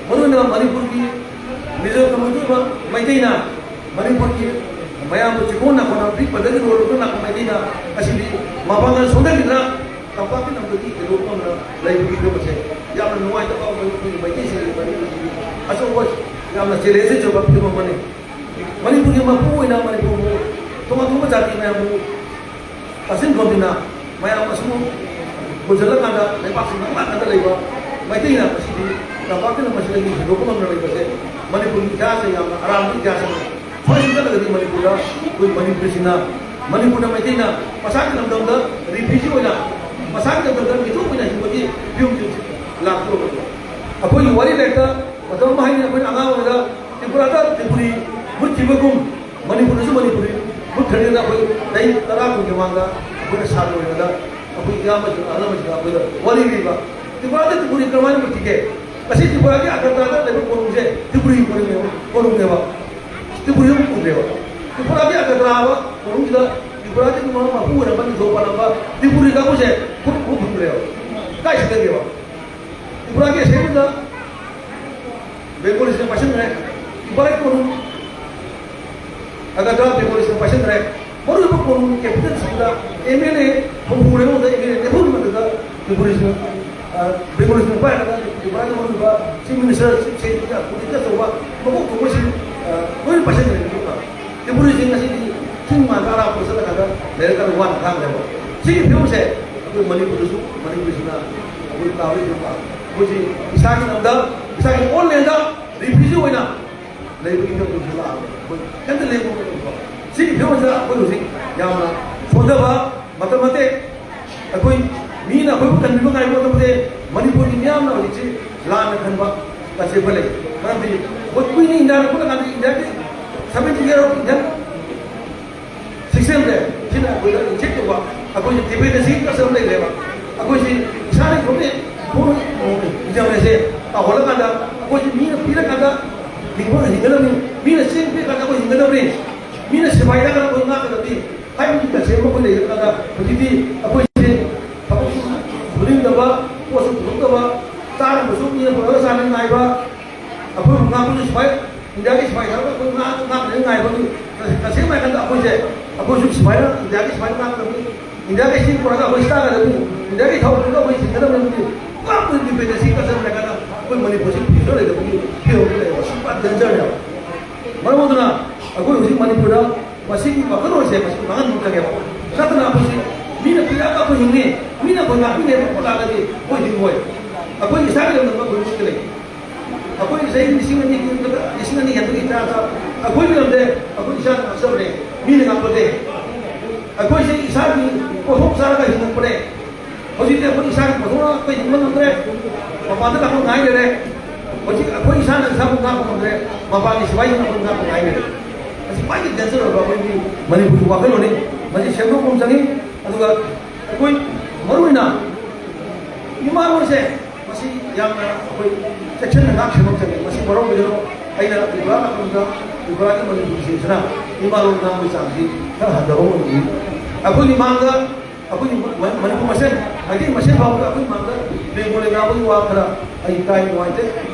ꯃꯔꯨꯑꯣꯏꯅ ꯃꯅꯤꯄꯨꯔꯒꯤ ꯃꯤꯖꯣ ꯀꯝꯃ꯭ꯌꯨꯅꯤꯇꯤ ꯑꯣꯏꯕ ꯃꯩꯇꯩꯅ ꯃꯅꯤꯄꯨꯔꯒꯤ ꯃꯌꯥꯝꯕꯨ ꯆꯤꯡꯈꯣꯡ ꯅꯥꯀꯣꯡꯅ ꯄꯤꯛꯄꯗꯒꯤ ꯂꯣꯏꯔꯒ ꯅꯥꯀꯣꯡ ꯃꯩꯇꯩꯅ ꯑꯁꯤꯗꯤ ꯃꯄꯥꯡꯒꯜ ꯁꯣꯟꯊꯈꯤꯗꯅ ꯇꯝꯄꯥꯛꯀꯤ ꯂꯝꯗꯒꯤ ꯍꯦꯟꯗꯣꯛꯄ ꯉꯝꯗꯅ ꯂꯩꯕꯒꯤ ꯐꯤꯕꯝ ꯑꯁꯦ ꯌꯥꯝꯅ ꯅꯨꯡꯉꯥꯏꯇꯕ ꯑꯩꯈꯣꯏ ꯃꯩꯇꯩꯁꯤꯡꯒꯤ ꯃꯅꯤꯄꯨꯔꯒꯤ ꯑꯆꯧꯕ ꯌꯥꯝꯅ ꯆꯦꯂꯦꯟꯖ ꯑꯣꯏꯕ ꯐꯤꯕꯝ ꯑꯃꯅꯤ꯫ ꯃꯅꯤꯄꯨꯔꯒꯤ ꯃꯄꯨ ꯑꯣꯏꯅ ꯃꯅꯤꯄꯨꯔꯕꯨ ꯇꯣꯉꯥꯟ ꯇꯣꯉꯥꯟꯕ ꯖꯥꯇꯤ ꯃꯌꯥꯝꯕꯨ ꯇꯥꯁꯤꯟ ꯈꯣꯝꯖꯤꯟꯅ ꯃꯌꯥꯝ ꯑꯁꯤꯕꯨ ꯄꯨꯟꯁꯤꯜꯂꯀꯥꯟꯗ ꯂꯩꯕꯥꯛꯁꯤ ꯃꯪꯂꯥꯛꯀꯥꯟꯗ ꯂꯩꯕ ꯃꯩꯇꯩꯅ ꯉꯁꯤꯗꯤ ꯇꯝꯄꯥꯛꯀꯤ ꯂꯝ ꯑꯁꯤꯗꯒꯤ ꯍꯦꯟꯗꯣꯛꯄ ꯉꯝꯗꯅ ꯂꯩꯕꯁꯦ ꯃꯅꯤꯄꯨꯔꯒꯤ ꯏꯇꯤꯍꯥꯁꯇ ꯌꯥꯝꯅ ꯑꯔꯥꯟꯕ ꯏꯇꯤꯍꯥꯁ ꯑꯃꯅꯤ꯫ ꯁꯨꯃꯥꯏꯅ ꯁꯨꯝ ꯆꯠꯂꯒꯗꯤ ꯃꯅꯤꯄꯨꯔꯗ ꯑꯩꯈꯣꯏ ꯃꯅꯤꯄꯨꯔꯁꯤꯅ, ꯃꯅꯤꯄꯨꯔꯅ ꯃꯩꯇꯩꯅ ꯃꯁꯥꯒꯤ ꯂꯝꯗꯝꯗ ꯔꯤꯐ꯭ꯌꯨꯖꯤ ꯑꯣꯏꯅ, ꯃꯁꯥꯒꯤ ꯂꯝꯗꯝꯗ ꯃꯤꯊꯣꯛ ꯑꯣꯏꯅ ꯍꯤꯡꯕꯒꯤ ꯐꯤꯕꯝꯁꯤ ꯂꯥꯛꯇꯧꯔꯕꯅꯤ꯫ ꯑꯩꯈꯣꯏꯒꯤ ꯋꯥꯔꯤ ꯂꯥꯏꯔꯤꯛꯇ ꯃꯇꯝ ꯑꯃ ꯍꯥꯏꯅꯤ, ꯑꯩꯈꯣꯏꯅ ꯑꯉꯥꯡ ꯑꯣꯏꯔꯤꯉꯩꯗ ꯇ꯭ꯔꯤꯄꯨꯔꯥꯗ ꯇ꯭ꯔꯤꯄꯨꯔꯤ ꯃꯨꯠꯈꯤꯕꯒꯨꯝ ꯃꯅꯤꯄꯨꯔꯗꯁꯨ ꯃꯅꯤꯄꯨꯔꯤ ꯃꯨꯠꯈ꯭ꯔꯅꯤꯅ ꯑꯩꯈꯣꯏ ꯆꯍꯤ ꯇꯔꯥ ꯀꯨꯟꯒꯤ ꯃꯃꯥꯡꯗ ꯑꯩꯈꯣꯏꯅ ꯁꯥꯇ꯭ꯔ ꯑꯣꯏꯔꯤꯉꯩꯗ ꯑꯩꯈꯣꯏ ꯏꯌꯥꯝꯕꯁꯤꯡ ꯑꯍꯜ ꯂꯃꯟꯁꯤꯡꯅ ꯑꯩꯈꯣꯏꯗ ꯋꯥꯔꯤ ꯂꯤꯕ, ꯇ꯭ꯔꯤꯄꯨꯔꯥꯗ ꯇ꯭ꯔꯤꯄꯨꯔꯤ ꯀꯔꯝꯍꯥꯏꯅ ꯃꯨꯠꯈꯤꯒꯦ? ꯉꯁꯤ ꯇ꯭ꯔꯤꯄꯨꯔꯥꯒꯤ ꯑꯒꯔꯇꯂꯥꯗ ꯂꯩꯕ ꯀꯣꯅꯨꯡꯁꯦ ꯇ꯭ꯔꯤꯄꯨꯔꯤ ꯀꯣꯅꯨꯡꯅꯦꯕ, ꯀꯣꯅꯨꯡꯅꯦꯕ꯫ ꯇ꯭ꯔꯤꯄꯨꯔꯤ ꯑꯃ ꯎꯗꯦꯕ꯫ ꯇ꯭ꯔꯤꯄꯨꯔꯥꯒꯤ ꯑꯒꯔꯇꯂꯥ ꯍꯥꯏꯕ ꯀꯣꯅꯨꯡꯁꯤꯗ ꯄꯨꯔꯥꯗꯤ ꯃꯄꯨ ꯑꯣꯏꯔꯝꯕ, ꯅꯤꯡꯊꯧ ꯄꯥꯜꯂꯝꯕ ꯇ꯭ꯔꯤꯄꯨꯔꯤꯒ ꯑꯩꯈꯣꯏꯁꯦ ꯈꯨꯠ ꯈꯨꯠ ꯐꯪꯗ꯭ꯔꯦꯕ꯫ ꯀꯥꯏ ꯆꯠꯈ꯭ꯔꯒꯦꯕ? ꯇ꯭ꯔꯤꯄꯨꯔꯥꯒꯤ ꯑꯁꯦꯡꯕꯗ ꯕꯦꯡꯒꯣꯂꯤꯁꯤꯅ ꯄꯥꯏꯁꯟꯈ꯭ꯔꯦ꯫ ꯏꯝꯐꯥꯜ ꯀꯣꯅꯨꯡ ꯑꯒꯔꯇꯂꯥ ꯕꯦꯡꯒꯣꯂꯤꯁꯤꯅ ꯄꯥꯏꯁꯟꯈ꯭ꯔꯦ꯫ ꯃꯔꯨꯑꯣꯏꯕ ꯀꯣꯅꯨꯡ ꯀꯦꯄꯤꯇꯦꯜꯁꯤꯡꯗ ꯑꯦꯝ ꯑꯦꯜ ꯑꯦ ꯍꯨꯝꯐꯨ ꯂꯩꯕ ꯃꯇꯝꯗ ꯑꯦꯝ ꯑꯦꯜ ꯑꯦ ꯅꯤꯐꯨꯒꯤ ꯃꯊꯛꯇ ꯕꯦꯡꯒꯣꯂꯤꯁꯤꯅ, ꯑ, ꯕꯦꯡꯒꯣꯂꯤꯁꯤꯅ ꯄꯥꯏꯔꯒ ꯇ꯭ꯔꯤꯄꯨꯔꯥꯒꯤ ꯃꯔꯨꯑꯣꯏꯕ chief minister, chief secretary, political ꯑꯆꯧꯕ ꯃꯀꯣꯛ ꯊꯣꯡꯕꯁꯤꯡ, ꯑ, ꯂꯣꯏꯅ ꯄꯥꯏꯁꯟꯈ꯭ꯔꯦ꯫ ꯇ꯭ꯔꯤꯄꯨꯔꯤꯁꯤꯡ ꯑꯁꯤꯗꯤ ꯆꯤꯡ ꯃꯥꯟꯗ ꯑꯔꯥꯞꯄ ꯆꯠꯂꯀꯥꯟꯗ ꯂꯩꯔꯛ ꯀꯟꯅ ꯋꯥꯅ ꯈꯥꯡꯉꯦꯕ꯫ ꯁꯤꯒꯤ ꯐꯤꯕꯝꯁꯦ ꯑꯩꯈꯣꯏ ꯃꯅꯤꯄꯨꯔꯗꯁꯨ, ꯃꯅꯤꯄꯨꯔꯁꯤꯅ ꯑꯩꯈꯣꯏ ꯇꯥꯕ ꯐꯤꯕꯝ, ꯑꯩꯈꯣꯏꯁꯤ ꯏꯁꯥꯒꯤ ꯂꯝꯗ, ꯏꯁꯥꯒꯤ ꯑꯣꯟ ꯂꯦꯟꯗ ꯔꯤꯐ꯭ꯌꯨꯖꯤ ꯑꯣꯏꯅ ꯂꯩꯕꯒꯤ ꯐꯤꯕꯝꯗꯁꯨ ꯂꯥꯛꯑꯕꯅꯤ꯫ ꯑꯩꯈꯣꯏ ꯀꯩꯝꯇ ꯂꯦꯡꯕ ꯉꯝꯗꯕ꯫ ꯁꯤꯒꯤ ꯐꯤꯕꯝꯁꯤꯗ ꯑꯩꯈꯣꯏ ꯍꯧꯖꯤꯛ ꯌꯥꯝꯅ ꯁꯣꯟꯊꯕ ꯃꯇꯝ ꯅꯠꯇꯦ꯫ ꯑꯩꯈꯣꯏ ꯃꯤꯅ ꯑꯩꯈꯣꯏꯕꯨ ꯀꯟꯕꯤꯕ ꯉꯥꯏꯕ ꯃꯇꯝ ꯅꯠꯇꯦ꯫ ꯃꯅꯤꯄꯨꯔꯒꯤ ꯃꯤꯌꯥꯝꯅ ꯍꯧꯖꯤꯛꯁꯤ ꯂꯥꯟꯅ ꯈꯟꯕ ꯀꯟꯁꯦꯞ ꯂꯩ꯫ ꯃꯔꯝꯗꯤ ꯑꯩꯈꯣꯏ ꯀꯨꯏꯅ ꯏꯟꯗꯤꯌꯥꯗ ꯄꯨꯜꯂꯀꯥꯟꯗ ꯏꯟꯗꯤꯌꯥꯒꯤ seventy year of Indian systemꯁꯦ ꯁꯤꯅ ꯑꯩꯈꯣꯏꯗ inject ꯇꯧꯕ, ꯑꯩꯈꯣꯏꯁꯦ dependency culture ꯑꯃ ꯂꯩꯔꯦꯕ꯫ ꯑꯩꯈꯣꯏꯁꯤ ꯏꯁꯥꯅ ꯏꯊꯣꯛꯅ ꯏꯊꯣꯛꯅ ꯏꯟꯖꯕꯁꯦ ꯇꯧꯍꯜꯂꯀꯥꯟꯗ ꯑꯩꯈꯣꯏꯁꯤ ꯃꯤꯅ ꯄꯤꯔꯀꯥꯟꯗ ꯍꯤꯡꯕ ꯍꯤꯡꯒꯗꯕꯅꯤ, ꯃꯤꯅ ꯆꯦꯡ ꯄꯤꯔꯀꯥꯟꯗ ꯑꯩꯈꯣꯏ ꯍꯤꯡꯒꯗꯕꯅꯤ, ꯃꯤꯅ ꯁꯤꯐꯥꯏꯗ ꯑꯩꯈꯣꯏ ꯉꯥꯛꯀꯗꯕꯅꯤ ꯍꯥꯏꯕꯒꯤ concept ꯑꯃ ꯑꯩꯈꯣꯏ ꯂꯩꯔꯀꯥꯟꯗ ꯍꯧꯖꯤꯛꯇꯤ ꯑꯩꯈꯣꯏꯁꯦ ꯊꯕꯛꯁꯨ ꯁꯨꯅꯤꯡꯗꯕ, ꯄꯣꯠꯁꯨ ꯄꯨꯊꯣꯛꯇꯕ, ꯆꯥꯅꯕꯁꯨ ꯃꯤꯅ ꯄꯨꯔꯛꯑꯒ ꯆꯥꯅꯉꯥꯏꯕ, ꯑꯩꯈꯣꯏꯕꯨ ꯉꯥꯛꯄꯁꯨ ꯁꯤꯐꯥꯏ, ꯏꯟꯗꯤꯌꯥꯒꯤ ꯁꯤꯐꯥꯏ ꯊꯥꯔꯒ ꯑꯩꯈꯣꯏ ꯉꯥꯛ-, ꯉꯥꯛꯅ ꯉꯥꯏꯕꯒꯤ, ꯇꯁꯦꯡꯅ ꯍꯥꯏꯔꯀꯥꯟꯗ ꯑꯩꯈꯣꯏꯁꯦ, ꯑꯩꯈꯣꯏꯁꯨ ꯁꯤꯐꯥꯏꯅ, ꯏꯟꯗꯤꯌꯥꯒꯤ ꯁꯤꯐꯥꯏꯅ ꯉꯥꯛꯀꯗꯕꯅꯤ, ꯏꯟꯗꯤꯌꯥꯒꯤ ꯆꯦꯡ ꯄꯨꯔꯛꯑꯒ ꯑꯩꯈꯣꯏ ꯆꯥꯒꯗꯕꯅꯤ, ꯏꯟꯗꯤꯌꯥꯒꯤ ꯊꯥꯎ ꯄꯨꯔꯛꯑꯒ ꯑꯩꯈꯣꯏ ꯁꯤꯖꯤꯟꯅꯒꯗꯕꯅꯤ꯫ ꯄꯨꯔꯥ ꯑꯩꯈꯣꯏ dependency culture ꯍꯥꯏꯔꯀꯥꯟꯗ ꯑꯩꯈꯣꯏ ꯃꯅꯤꯄꯨꯔꯁꯤ future ꯂꯩꯇꯕꯒꯤ ꯐꯤꯕꯝꯗ ꯂꯩꯕ, ꯁꯤ ꯄꯨꯔꯥ dangerꯅꯦꯕ꯫ ꯃꯔꯝ ꯑꯗꯨꯅ ꯑꯩꯈꯣꯏ ꯍꯧꯖꯤꯛ ꯃꯅꯤꯄꯨꯔꯗ ꯃꯁꯤꯒꯤ ꯋꯥꯈꯜꯂꯣꯟꯁꯦ ꯃꯁꯤ ꯃꯥꯡꯍꯟꯕ ꯆꯪꯉꯦꯕ꯫ ꯅꯠꯇꯅ ꯑꯩꯈꯣꯏꯁꯤ ꯃꯤꯅ ꯄꯤꯔꯛꯑꯒ ꯑꯩꯈꯣꯏ ꯍꯤꯡꯉꯤ, ꯃꯤꯅ ꯑꯩꯈꯣꯏ ꯉꯥꯛꯄꯤꯔꯦ ꯍꯥꯏꯕ ꯄꯣꯠ ꯂꯥꯛꯑꯒꯗꯤ ꯑꯩꯈꯣꯏ ꯍꯤꯡꯉꯣꯏ꯫ ꯑꯩꯈꯣꯏ ꯏꯁꯥꯒꯤ ꯂꯝꯗꯝꯗ ꯑꯩꯈꯣꯏ ꯃꯨꯠꯀꯅꯤ꯫ ꯑꯩꯈꯣꯏ ꯆꯍꯤ ꯂꯤꯁꯤꯡ ꯑꯅꯤ, ꯂꯤꯁꯤꯡ ꯑꯅꯤ ꯍꯦꯟꯕꯒꯤ ꯏꯇꯤꯍꯥꯁꯇ ꯑꯩꯈꯣꯏꯒꯤ ꯂꯝꯗ ꯑꯩꯈꯣꯏ ꯏꯁꯥꯅ ꯉꯥꯛꯆꯕꯅꯦ, ꯃꯤꯅ ꯉꯥꯛꯄꯁꯦ꯫ ꯑꯩꯈꯣꯏꯁꯦ ꯏꯁꯥꯒꯤ ꯄꯣꯠꯊꯣꯛ ꯆꯥꯔꯒ ꯍꯤꯡꯉꯛꯄꯅꯦ꯫ ꯍꯧꯖꯤꯛꯇꯤ ꯑꯩꯈꯣꯏ ꯏꯁꯥꯒꯤ ꯄꯣꯠꯊꯣꯛ ꯑꯩꯈꯣꯏ ꯍꯤꯡꯕ ꯉꯝꯗ꯭ꯔꯦ, ꯃꯄꯥꯟꯗ ꯂꯥꯛꯄ ꯉꯥꯏ ꯂꯩꯔꯦ꯫ ꯍꯧꯖꯤꯛ ꯑꯩꯈꯣꯏ ꯏꯁꯥꯅ ꯏꯁꯥꯕꯨ ꯉꯥꯛꯄ ꯉꯝꯗ꯭ꯔꯦ, ꯃꯄꯥꯟꯒꯤ ꯁꯤꯐꯥꯏꯁꯤꯡꯅ ꯑꯩꯈꯣꯏ ꯉꯥꯛꯄ ꯉꯥꯏ ꯂꯩꯔꯦ꯫ ꯃꯁꯤ ꯈ꯭ꯋꯥꯏꯗꯒꯤ danger ꯑꯣꯏꯕ ꯑꯩꯈꯣꯏꯒꯤ ꯃꯅꯤꯄꯨꯔꯒꯤ ꯋꯥꯈꯜꯂꯣꯟꯅꯤ꯫ ꯃꯁꯤ ꯁꯦꯝꯗꯣꯛꯄ ꯑꯃ ꯆꯪꯉꯤ꯫ ꯑꯗꯨꯒ ꯑꯩꯈꯣꯏ ꯃꯔꯨꯑꯣꯏꯅ ꯏꯃꯥ ꯂꯣꯟꯁꯦ ꯃꯁꯤ ꯌꯥꯝꯅ ꯑꯩꯈꯣꯏ ꯆꯦꯛꯁꯤꯟꯅ ꯉꯥꯛ ꯁꯦꯟꯕ ꯑꯃ ꯆꯪꯉꯤ꯫ ꯃꯁꯤ ꯃꯔꯝ ꯑꯣꯏꯗꯨꯅ ꯑꯩꯅ ꯇ꯭ꯔꯤꯄꯨꯔꯥ ꯂꯥꯛꯄꯗ ꯇ꯭ꯔꯤꯄꯨꯔꯥꯒꯤ ꯃꯅꯤꯄꯨꯔꯤꯁꯤꯡꯁꯤꯅ ꯏꯃꯥ ꯂꯣꯟ ꯉꯥꯡꯕꯒꯤ ꯆꯥꯡꯁꯤ ꯈꯔ ꯍꯟꯊꯕ ꯑꯣꯏꯔꯝꯒꯅꯤ꯫ ꯑꯩꯈꯣꯏꯒꯤ ꯃꯥꯡꯗ, ꯑꯩꯈꯣꯏꯒꯤ ꯃ-, ꯃꯅꯤꯄꯨꯔ ꯃꯁꯦꯟ, ꯃꯩꯇꯩ ꯃꯁꯦꯟ ꯐꯥꯎꯕꯗ ꯑꯩꯈꯣꯏꯒꯤ ꯃꯥꯡꯗ ꯕꯦꯡꯒꯣꯂꯤ ꯉꯥꯡꯕꯒꯤ ꯋꯥ ꯈꯔ ꯑꯩ ꯇꯥꯏ, ꯅꯨꯡꯉꯥꯏꯇꯦ꯫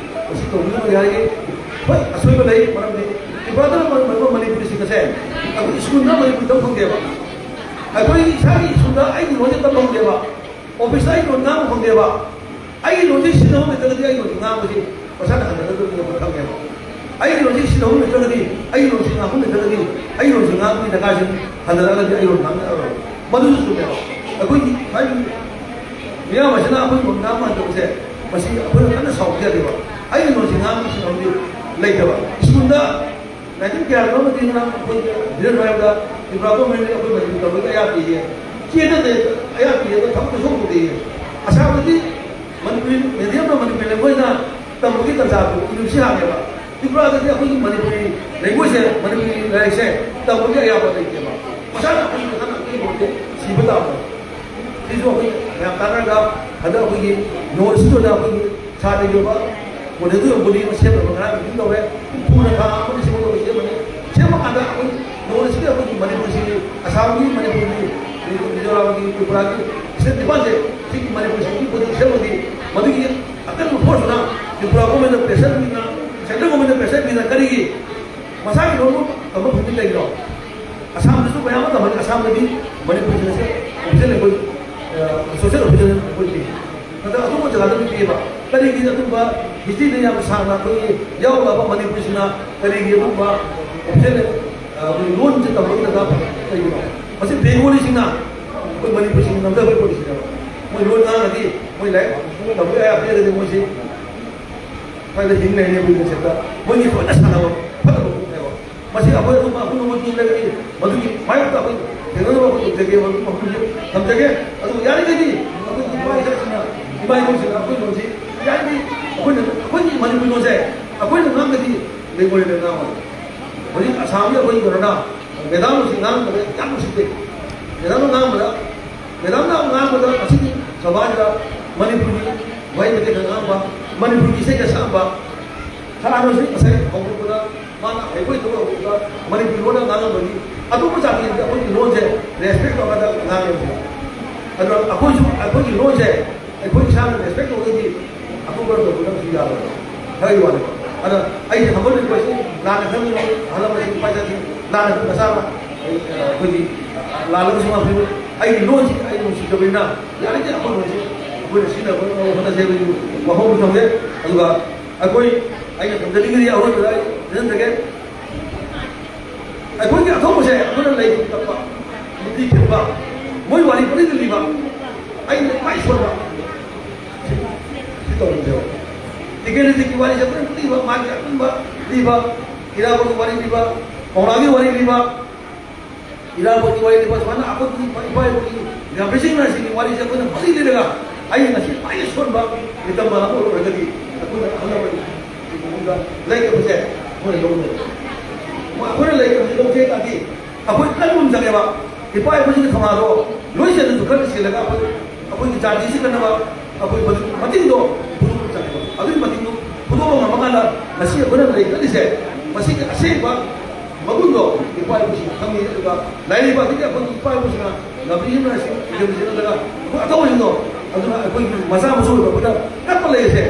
ꯃꯁꯤ ꯇꯧꯕꯤꯒꯅꯨ ꯌꯥꯔꯤꯉꯩ꯫ ꯍꯣꯏ, ꯑꯁꯣꯏꯕ ꯂꯩ, ꯃꯔꯝꯗꯤ ꯇ꯭ꯔꯤꯄꯨꯔꯥꯗ ꯂꯩꯕ ꯃꯅꯤꯄꯨꯔꯤꯁꯤꯡ ꯑꯁꯦ ꯑꯩꯈꯣꯏ ꯁ꯭ꯀꯨꯜꯗ ꯃꯅꯤꯄꯨꯔꯤ ꯇꯝ ꯐꯪꯗꯦꯕ꯫ ꯑꯩꯈꯣꯏ ꯏꯁꯥꯒꯤ ꯁ꯭ꯀꯨꯜꯗ ꯑꯩꯒꯤ ꯂꯣꯟꯁꯦ ꯇꯝ ꯐꯪꯗꯦꯕ꯫ ꯑꯣꯐꯤꯁꯇ ꯑꯩꯒꯤ ꯂꯣꯟ ꯉꯥꯡꯕ ꯐꯪꯗꯦꯕ꯫ ꯑꯩꯒꯤ ꯂꯣꯟꯁꯦ ꯁꯤꯖꯤꯟꯅꯍꯧꯗ꯭ꯔꯒꯗꯤ ꯑꯩꯒꯤ ꯂꯣꯟꯁꯦ ꯉꯥꯡꯕꯁꯤ ꯃꯁꯥꯅ ꯍꯟꯊꯔꯛꯀꯗꯕꯅꯤ ꯑꯩꯈꯣꯏ ꯈꯪꯉꯦꯕ꯫ ꯑꯩꯒꯤ ꯂꯣꯟꯁꯦ ꯁꯤꯖꯤꯟꯅꯍꯧꯗ꯭ꯔꯒꯗꯤ, ꯑꯩꯒꯤ ꯂꯣꯟꯁꯦ ꯉꯥꯡꯍꯧꯗ꯭ꯔꯒꯗꯤ, ꯑꯩꯒꯤ ꯂꯣꯟꯁꯦ ꯉꯥꯡꯕꯒꯤ ꯗꯔꯀꯥꯔꯁꯤ ꯍꯟꯊꯔꯛꯑꯒꯗꯤ ꯑꯩꯒꯤ ꯂꯣꯟ ꯉꯥꯡꯉꯛꯑꯔꯣꯏ꯫ ꯃꯗꯨꯁꯨ ꯆꯨꯝꯃꯦꯕ꯫ ꯑꯩꯈꯣꯏꯒꯤ ꯍꯥꯏꯗꯤ ꯃꯤꯌꯥꯝ ꯑꯁꯤꯅ ꯑꯩꯈꯣꯏꯒꯤ ꯂꯣꯟ ꯉꯥꯡꯕ ꯍꯟꯊꯕꯁꯦ ꯃꯁꯤ ꯑꯩꯈꯣꯏꯅ ꯀꯟꯅ ꯁꯥꯎꯕ ꯌꯥꯗꯦꯕ꯫ ꯑꯩꯒꯤ ꯂꯣꯟꯁꯦ ꯉꯥꯡꯕ ꯁꯤꯖꯤꯟꯅꯍꯧꯗꯦ ꯂꯩꯇꯕ꯫ ꯁ꯭ꯀꯨꯜꯗ ꯅꯥꯏꯟꯇꯤꯟ ꯀꯌꯥꯅꯣ ꯑꯃꯗꯤ ꯉꯔꯥꯡ ꯑꯩꯈꯣꯏ ꯗꯤꯔꯦꯟ ꯍꯥꯏꯕꯗ ꯇ꯭ꯔꯤꯄꯨꯔꯥ ꯒꯣꯔꯃꯦꯟꯅ ꯑꯩꯈꯣꯏ ꯃꯅꯤꯄꯨꯔ ꯇꯝꯕꯒꯤ ꯑꯌꯥ ꯄꯤꯌꯦ꯫ ꯆꯦꯗ ꯑꯌꯥ ꯄꯤꯔꯒ ꯊꯕꯛꯇ ꯁꯣꯛꯄꯗꯤ ꯑꯁꯥꯝꯗꯗꯤ ꯃꯅꯤꯄꯨꯔꯤ ꯃꯦꯗꯤꯌꯝꯅ ꯃꯅꯤꯄꯨꯔꯤ ꯂꯦꯡꯒ꯭ꯋꯦꯖꯅ ꯇꯝꯕꯒꯤ ꯇꯥꯟꯖꯥꯗꯨ ꯌꯨꯅꯤꯚꯔꯁꯤꯇꯤ ꯍꯥꯡꯉꯦꯕ꯫ ꯇ꯭ꯔꯤꯄꯨꯔꯥꯗꯗꯤ ꯑꯩꯈꯣꯏꯒꯤ ꯃꯅꯤꯄꯨꯔꯤ ꯂꯦꯡꯒ꯭ꯋꯦꯖꯁꯦ, ꯃꯅꯤꯄꯨꯔꯤ ꯂꯥꯏꯔꯤꯛꯁꯦ ꯇꯝꯕꯒꯤ ꯑꯌꯥꯕ ꯂꯩꯇꯦꯕ꯫ ꯃꯁꯥꯅ ꯑꯩꯈꯣꯏꯒꯤ ꯃꯁꯥꯅ ꯑꯩꯈꯣꯏꯒꯤ ꯂꯣꯟꯁꯦ ꯁꯤꯕ ꯇꯥꯕꯅꯤ꯫ ꯁꯤꯁꯨ ꯑꯩꯈꯣꯏ ꯃꯌꯥꯝ ꯇꯥꯟꯅꯔꯒ ꯍꯟꯗꯛ ꯑꯩꯈꯣꯏꯒꯤ ꯅꯣꯔꯠ ꯏꯁꯀꯤ ꯑꯣꯏꯅ ꯑꯩꯈꯣꯏꯒꯤ ꯁꯥꯇ꯭ꯔꯒꯤ ꯑꯣꯏꯕ ꯃꯣꯗꯦꯜꯒꯤ ꯑꯣꯏꯕ ꯕꯣꯗꯤ ꯑꯃ ꯁꯦꯝꯅꯕ ꯉꯔꯥꯡ ꯃꯤꯇꯤꯡ ꯇꯧꯔꯦ꯫ ꯊꯨꯅ ꯊꯥ ꯑꯃꯗ ꯁꯦꯝꯒꯗꯧꯕ ꯁꯦꯝꯃꯅꯤ꯫ ꯁꯦꯝꯕ ꯀꯥꯟꯗ ꯑꯩꯈꯣꯏ ꯅꯣꯔꯠ ꯏꯁꯀꯤ ꯑꯩꯈꯣꯏꯒꯤ ꯃꯅꯤꯄꯨꯔꯁꯤ, ꯑꯁꯥꯝꯒꯤ ꯃꯅꯤꯄꯨꯔꯒꯤ, ꯃꯤꯖꯣꯔꯥꯝꯒꯤ, ꯇ꯭ꯔꯤꯄꯨꯔꯥꯒꯤ ꯁ꯭ꯇꯦꯠ ꯅꯤꯄꯥꯟꯁꯦ ꯁꯤꯒꯤ ꯃꯅꯤꯄꯨꯔꯁꯤꯒꯤ ꯕꯣꯗꯤ ꯁꯦꯝꯃꯗꯤ ꯃꯗꯨꯒꯤ ꯑꯀꯟꯕ ꯐꯣꯔꯁꯇꯨꯅ ꯇ꯭ꯔꯤꯄꯨꯔꯥ ꯒꯣꯔꯃꯦꯟꯗ ꯄ꯭ꯔꯦꯁꯔ ꯄꯤꯗꯅ, ꯁꯦꯟꯇ꯭ꯔꯦꯜ ꯒꯣꯔꯃꯦꯟꯗ ꯄ꯭ꯔꯦꯁꯔ ꯄꯤꯗꯅ ꯀꯔꯤꯒꯤ ꯃꯁꯥꯒꯤ ꯂꯣꯟ ꯇꯝꯕ ꯐꯪꯗꯤ ꯀꯩꯒꯤꯅꯣ? ꯑꯁꯥꯝꯗꯁꯨ ꯃꯌꯥꯝ ꯑꯃ ꯇꯝꯍꯜꯂꯤ꯫ ꯑꯁꯥꯝꯗꯗꯤ ꯃꯅꯤꯄꯨꯔꯁꯤꯅ ꯑꯣꯐꯤꯁꯦꯜ ꯂꯦꯡꯒ꯭ꯋꯦꯖ, ꯁꯣꯁꯤꯌꯦꯜ ꯑꯣꯐꯤꯁꯦꯜ ꯂꯦꯡꯒ꯭ꯋꯦꯖꯅꯤ꯫ ꯑꯗ ꯑꯇꯣꯞꯄ ꯖꯒꯥꯗꯗꯤ ꯄꯤꯌꯦꯕ꯫ ꯀꯔꯤꯒꯤ ꯑꯗꯨꯝꯕ ꯍꯤꯁꯇ꯭ꯔꯤꯗ ꯌꯥꯝ ꯁꯥꯡꯅ ꯑꯩꯈꯣꯏꯒꯤ ꯌꯥꯎꯔꯛꯑꯕ ꯃꯅꯤꯄꯨꯔꯁꯤꯅ ꯀꯔꯤꯒꯤ ꯑꯗꯨꯝꯕ ꯑꯣꯐꯤꯁꯦꯜ, ꯑ, ꯑꯩꯈꯣꯏ ꯂꯣꯟꯁꯦ ꯇꯝꯕꯒꯤ ꯗꯔꯀꯥꯔ ꯀꯩꯒꯤꯅꯣ? ꯃꯁꯤ ꯕꯦꯡꯒꯣꯂꯤꯁꯤꯡꯅ ꯑꯩꯈꯣꯏ ꯃꯅꯤꯄꯨꯔꯁꯤꯡ ꯅꯝꯊꯕꯒꯤ ꯄꯣꯂꯤꯁꯤꯅꯦꯕ꯫ ꯃꯣꯏ ꯂꯣꯟ ꯉꯥꯡꯉꯗꯤ, ꯃꯣꯏ ꯂꯥꯏꯔꯤꯛ ꯇꯝꯕꯒꯤ ꯑꯌꯥꯕ ꯄꯤꯔꯒꯗꯤ ꯃꯣꯏꯁꯤ ꯁ꯭ꯋꯥꯏꯗ ꯍꯤꯡ ꯂꯩꯅꯤ ꯑꯩꯈꯣꯏ ꯃꯁꯦꯟꯗ꯫ ꯃꯣꯏꯒꯤ ꯂꯣꯏꯅ ꯁꯥꯟꯅꯕ ꯐꯠꯇꯕ ꯄꯣꯠꯅꯦꯕ꯫ ꯃꯁꯤ ꯑꯩꯈꯣꯏ ꯑꯗꯨꯝ ꯑꯄꯨꯟꯕ ꯃꯣꯏꯒꯤ ꯂꯩꯔꯗꯤ ꯃꯗꯨꯒꯤ ꯃꯥꯌꯣꯛꯇ ꯑꯩꯈꯣꯏ ꯊꯦꯡꯅꯅꯕ ꯑꯩꯈꯣꯏ ꯇꯧꯖꯒꯦ, ꯃꯗꯨ ꯃꯐꯝꯁꯦ ꯊꯝꯖꯒꯦ꯫ ꯑꯗꯨꯕꯨ ꯌꯥꯔꯤꯈꯩꯗꯤ ꯑꯩꯈꯣꯏꯒꯤ ꯏꯃꯥ ꯏꯆꯥꯁꯤꯡꯅ, ꯏꯃꯥ ꯏꯕꯣꯛꯁꯤꯡꯅ ꯑꯩꯈꯣꯏ ꯂꯣꯟꯁꯤ ꯌꯥꯔꯤꯈꯩ ꯑꯩꯈꯣꯏꯅ, ꯑꯩꯈꯣꯏꯒꯤ ꯃꯅꯤꯄꯨꯔꯤ ꯂꯣꯟꯁꯦ ꯑꯩꯈꯣꯏꯅ ꯉꯥꯡꯒꯗꯤ ꯂꯩꯉꯣꯏꯗ ꯉꯥꯡꯉꯣꯏ꯫ ꯍꯧꯖꯤꯛ ꯑꯁꯥꯝꯒꯤ ꯑꯩꯈꯣꯏ ꯀꯩꯅꯣꯅ ꯃꯦꯗꯥꯝ ꯑꯁꯤ ꯉꯥꯡꯕꯗ ꯌꯥꯝ ꯅꯨꯡꯁꯤꯗꯦ꯫ ꯃꯦꯗꯥꯝꯅ ꯉꯥꯡꯕꯗ, ꯃꯦꯗꯥꯝꯅ ꯉꯥꯡꯕꯗ ꯉꯁꯤꯒꯤ ꯁꯚꯥꯁꯤꯗ ꯃꯅꯤꯄꯨꯔꯒꯤ ꯋꯥꯍꯩ ꯃꯇꯦꯛ ꯈꯔ ꯉꯥꯡꯕ, ꯃꯅꯤꯄꯨꯔꯒꯤ ꯏꯁꯩ ꯈꯔ ꯁꯛꯑꯝꯕ, ꯁꯥꯔꯅꯁꯨ ꯉꯁꯥꯏ ꯍꯧꯗꯣꯛꯄꯗ ꯃꯥꯅ ꯍꯩꯕꯣꯏ ꯊꯣꯛꯄ ꯍꯧꯗꯣꯛꯄꯗ ꯃꯅꯤꯄꯨꯔꯤ ꯂꯣꯟꯗ ꯉꯥꯡꯉꯝꯕꯒꯤ ꯑꯇꯣꯞꯄ ꯖꯥꯇꯤꯗ ꯑꯩꯈꯣꯏꯒꯤ ꯂꯣꯟꯁꯦ ꯔꯦꯁꯄꯦꯛ ꯇꯧꯔꯒ ꯉꯥꯡꯉꯦꯕ꯫ ꯑꯗꯨꯅ ꯑꯩꯈꯣꯏꯁꯨ ꯑꯩꯈꯣꯏꯒꯤ ꯂꯣꯟꯁꯦ ꯑꯩꯈꯣꯏ ꯏꯁꯥꯅ ꯔꯦꯁꯄꯦꯛ ꯇꯧꯗ꯭ꯔꯗꯤ ꯑꯇꯣꯞꯄ ꯇꯧꯕꯗꯁꯨ ꯌꯥꯔꯣꯏ ꯍꯥꯏꯕꯒꯤ ꯋꯥꯅꯤ꯫ ꯑꯗ ꯑꯩꯅ ꯍꯧꯒꯠꯂꯤꯕꯁꯤ ꯂꯥꯟꯅ ꯈꯪꯉꯤꯕ ꯑꯍꯜ ꯂꯃꯟꯁꯤꯡ ꯏꯄꯥ ꯏꯆꯥꯁꯤꯡ ꯂꯥꯟꯅ ꯃꯆꯥꯅ ꯑꯩꯈꯣꯏꯒꯤ ꯂꯥꯜꯂꯒꯁꯨ ꯉꯥꯛꯄꯤꯌꯨ꯫ ꯑꯩꯒꯤ ꯂꯣꯟꯁꯤ ꯑꯩ ꯅꯨꯡꯁꯤꯖꯕꯅꯤꯅ ꯌꯥꯔꯤꯉꯩ ꯑꯩꯈꯣꯏ ꯂꯣꯟꯁꯤ ꯑꯩꯈꯣꯏꯅ ꯁꯤꯖꯤꯟꯅꯕ ꯍꯣꯠꯅꯖꯩ ꯍꯥꯏꯕꯒꯤ ꯋꯥꯐꯝ ꯊꯝꯖꯩ꯫ ꯑꯗꯨꯒ ꯑꯩꯈꯣꯏ ꯑꯩꯅ ꯊꯝꯖꯅꯤꯡꯉꯤꯗꯤ ꯑꯔꯣꯏꯕꯗ ꯑꯩ ꯊꯝꯖꯟꯖꯒꯦ꯫ ꯑꯩꯈꯣꯏꯒꯤ ꯑꯊꯧꯕꯁꯦ ꯑꯩꯈꯣꯏꯅ ꯂꯩ ꯇꯞꯄ, ꯅꯨꯄꯤ ꯈꯦꯠꯄ, ꯃꯣꯏ ꯋꯥꯔꯤ ꯄꯨꯂꯤꯗ ꯂꯤꯕ, ꯑꯩꯅ ꯃꯥꯏ ꯁꯣꯟꯕ, ꯁꯤ ꯇꯧꯔꯝꯗꯦꯕ꯫ ꯇꯤꯀꯦꯟꯗ꯭ꯔꯖꯤꯠꯀꯤ ꯋꯥꯔꯤꯁꯦ ꯑꯩꯈꯣꯏꯅ ꯂꯤꯕ, ꯃꯥꯒꯤ ꯑꯄꯨꯟꯕ ꯂꯤꯕ, ꯏꯔꯥꯕꯣꯠꯀꯤ ꯋꯥꯔꯤ ꯂꯤꯕ, ꯄꯥꯎꯅꯥꯒꯤ ꯋꯥꯔꯤ ꯂꯤꯕ, ꯏꯔꯥꯕꯣꯠꯀꯤ ꯋꯥꯔꯤ ꯂꯤꯕ, ꯁꯨꯃꯥꯏꯅ ꯑꯩꯈꯣꯏꯒꯤ ꯏꯄꯥ ꯏꯄꯨꯒꯤ ꯒ꯭ꯔꯥꯝꯕꯤꯁꯤꯡ ꯍꯥꯏꯁꯤꯒꯤ ꯋꯥꯔꯤꯁꯦ ꯑꯩꯈꯣꯏꯅ ꯄꯨꯂꯤ ꯂꯤꯔꯒ ꯑꯩꯅ ꯉꯁꯤ ꯈ꯭ꯋꯥꯏꯗꯒꯤ ꯁꯣꯟꯕ ꯃꯤꯇꯝꯕ ꯑꯃ ꯑꯣꯏꯔꯒꯗꯤ ꯑꯩꯈꯣꯏꯅ ꯑꯍꯜ ꯂꯃꯟ ꯂꯥꯏꯔꯤꯛ ꯇꯝꯕꯁꯦ ꯑꯩꯈꯣꯏꯅ ꯂꯧꯅꯩ꯫ ꯑꯩꯈꯣꯏꯅ ꯂꯥꯏꯔꯤꯛ ꯇꯝꯕꯁꯦ ꯂꯧꯒꯦ ꯇꯥꯔꯗꯤ ꯑꯩꯈꯣꯏ ꯀꯟꯕ ꯑꯃ ꯆꯪꯉꯦꯕ꯫ ꯏꯄꯥ ꯏꯄꯨꯁꯤꯡꯒꯤ ꯊꯧꯅꯥꯗꯣ ꯂꯣꯏ ꯆꯦꯟꯅꯁꯨ ꯈꯔ ꯆꯦꯜꯂꯒ ꯑꯩꯈꯣꯏ ꯑꯩꯈꯣꯏꯒꯤ ꯖꯥꯇꯤꯁꯤ ꯀꯟꯅꯕ ꯑꯩꯈꯣꯏ ꯃꯗꯨ ꯃꯇꯤꯡꯗꯣ ꯐꯨꯗꯣꯛꯄ ꯆꯪꯉꯦꯕ꯫ ꯑꯗꯨꯒꯤ ꯃꯇꯤꯡꯗꯣ ꯐꯨꯗꯣꯛꯄ ꯉꯝꯃꯀꯥꯟꯗ ꯉꯁꯤ ꯑꯩꯈꯣꯏꯅ ꯂꯩꯈꯠꯂꯤꯁꯦ ꯃꯁꯤꯒꯤ ꯑꯁꯦꯡꯕ ꯃꯒꯨꯟꯗꯣ ꯏꯄꯥ ꯏꯄꯨꯁꯤꯡꯅ ꯈꯪꯉꯤ꯫ ꯑꯗꯨꯒ ꯂꯥꯏꯔꯤꯛ ꯑꯗꯒꯤ ꯑꯩꯈꯣꯏꯒꯤ ꯏꯄꯥ ꯏꯄꯨꯁꯤꯡꯅ ꯂꯝꯕꯤ ꯑꯃ ꯁꯤꯡ ꯏꯔꯝꯁꯤꯡ ꯅꯠꯇ꯭ꯔꯒ ꯑꯩꯈꯣꯏ ꯑꯊꯧꯕꯁꯤꯡꯗꯣ ꯑꯗꯨꯅ ꯑꯩꯈꯣꯏꯒꯤ ꯃꯆꯥ ꯃꯁꯨ ꯑꯣꯏꯕ ꯑꯩꯈꯣꯏꯅ ꯀꯞꯄ ꯂꯩꯔꯤꯁꯦ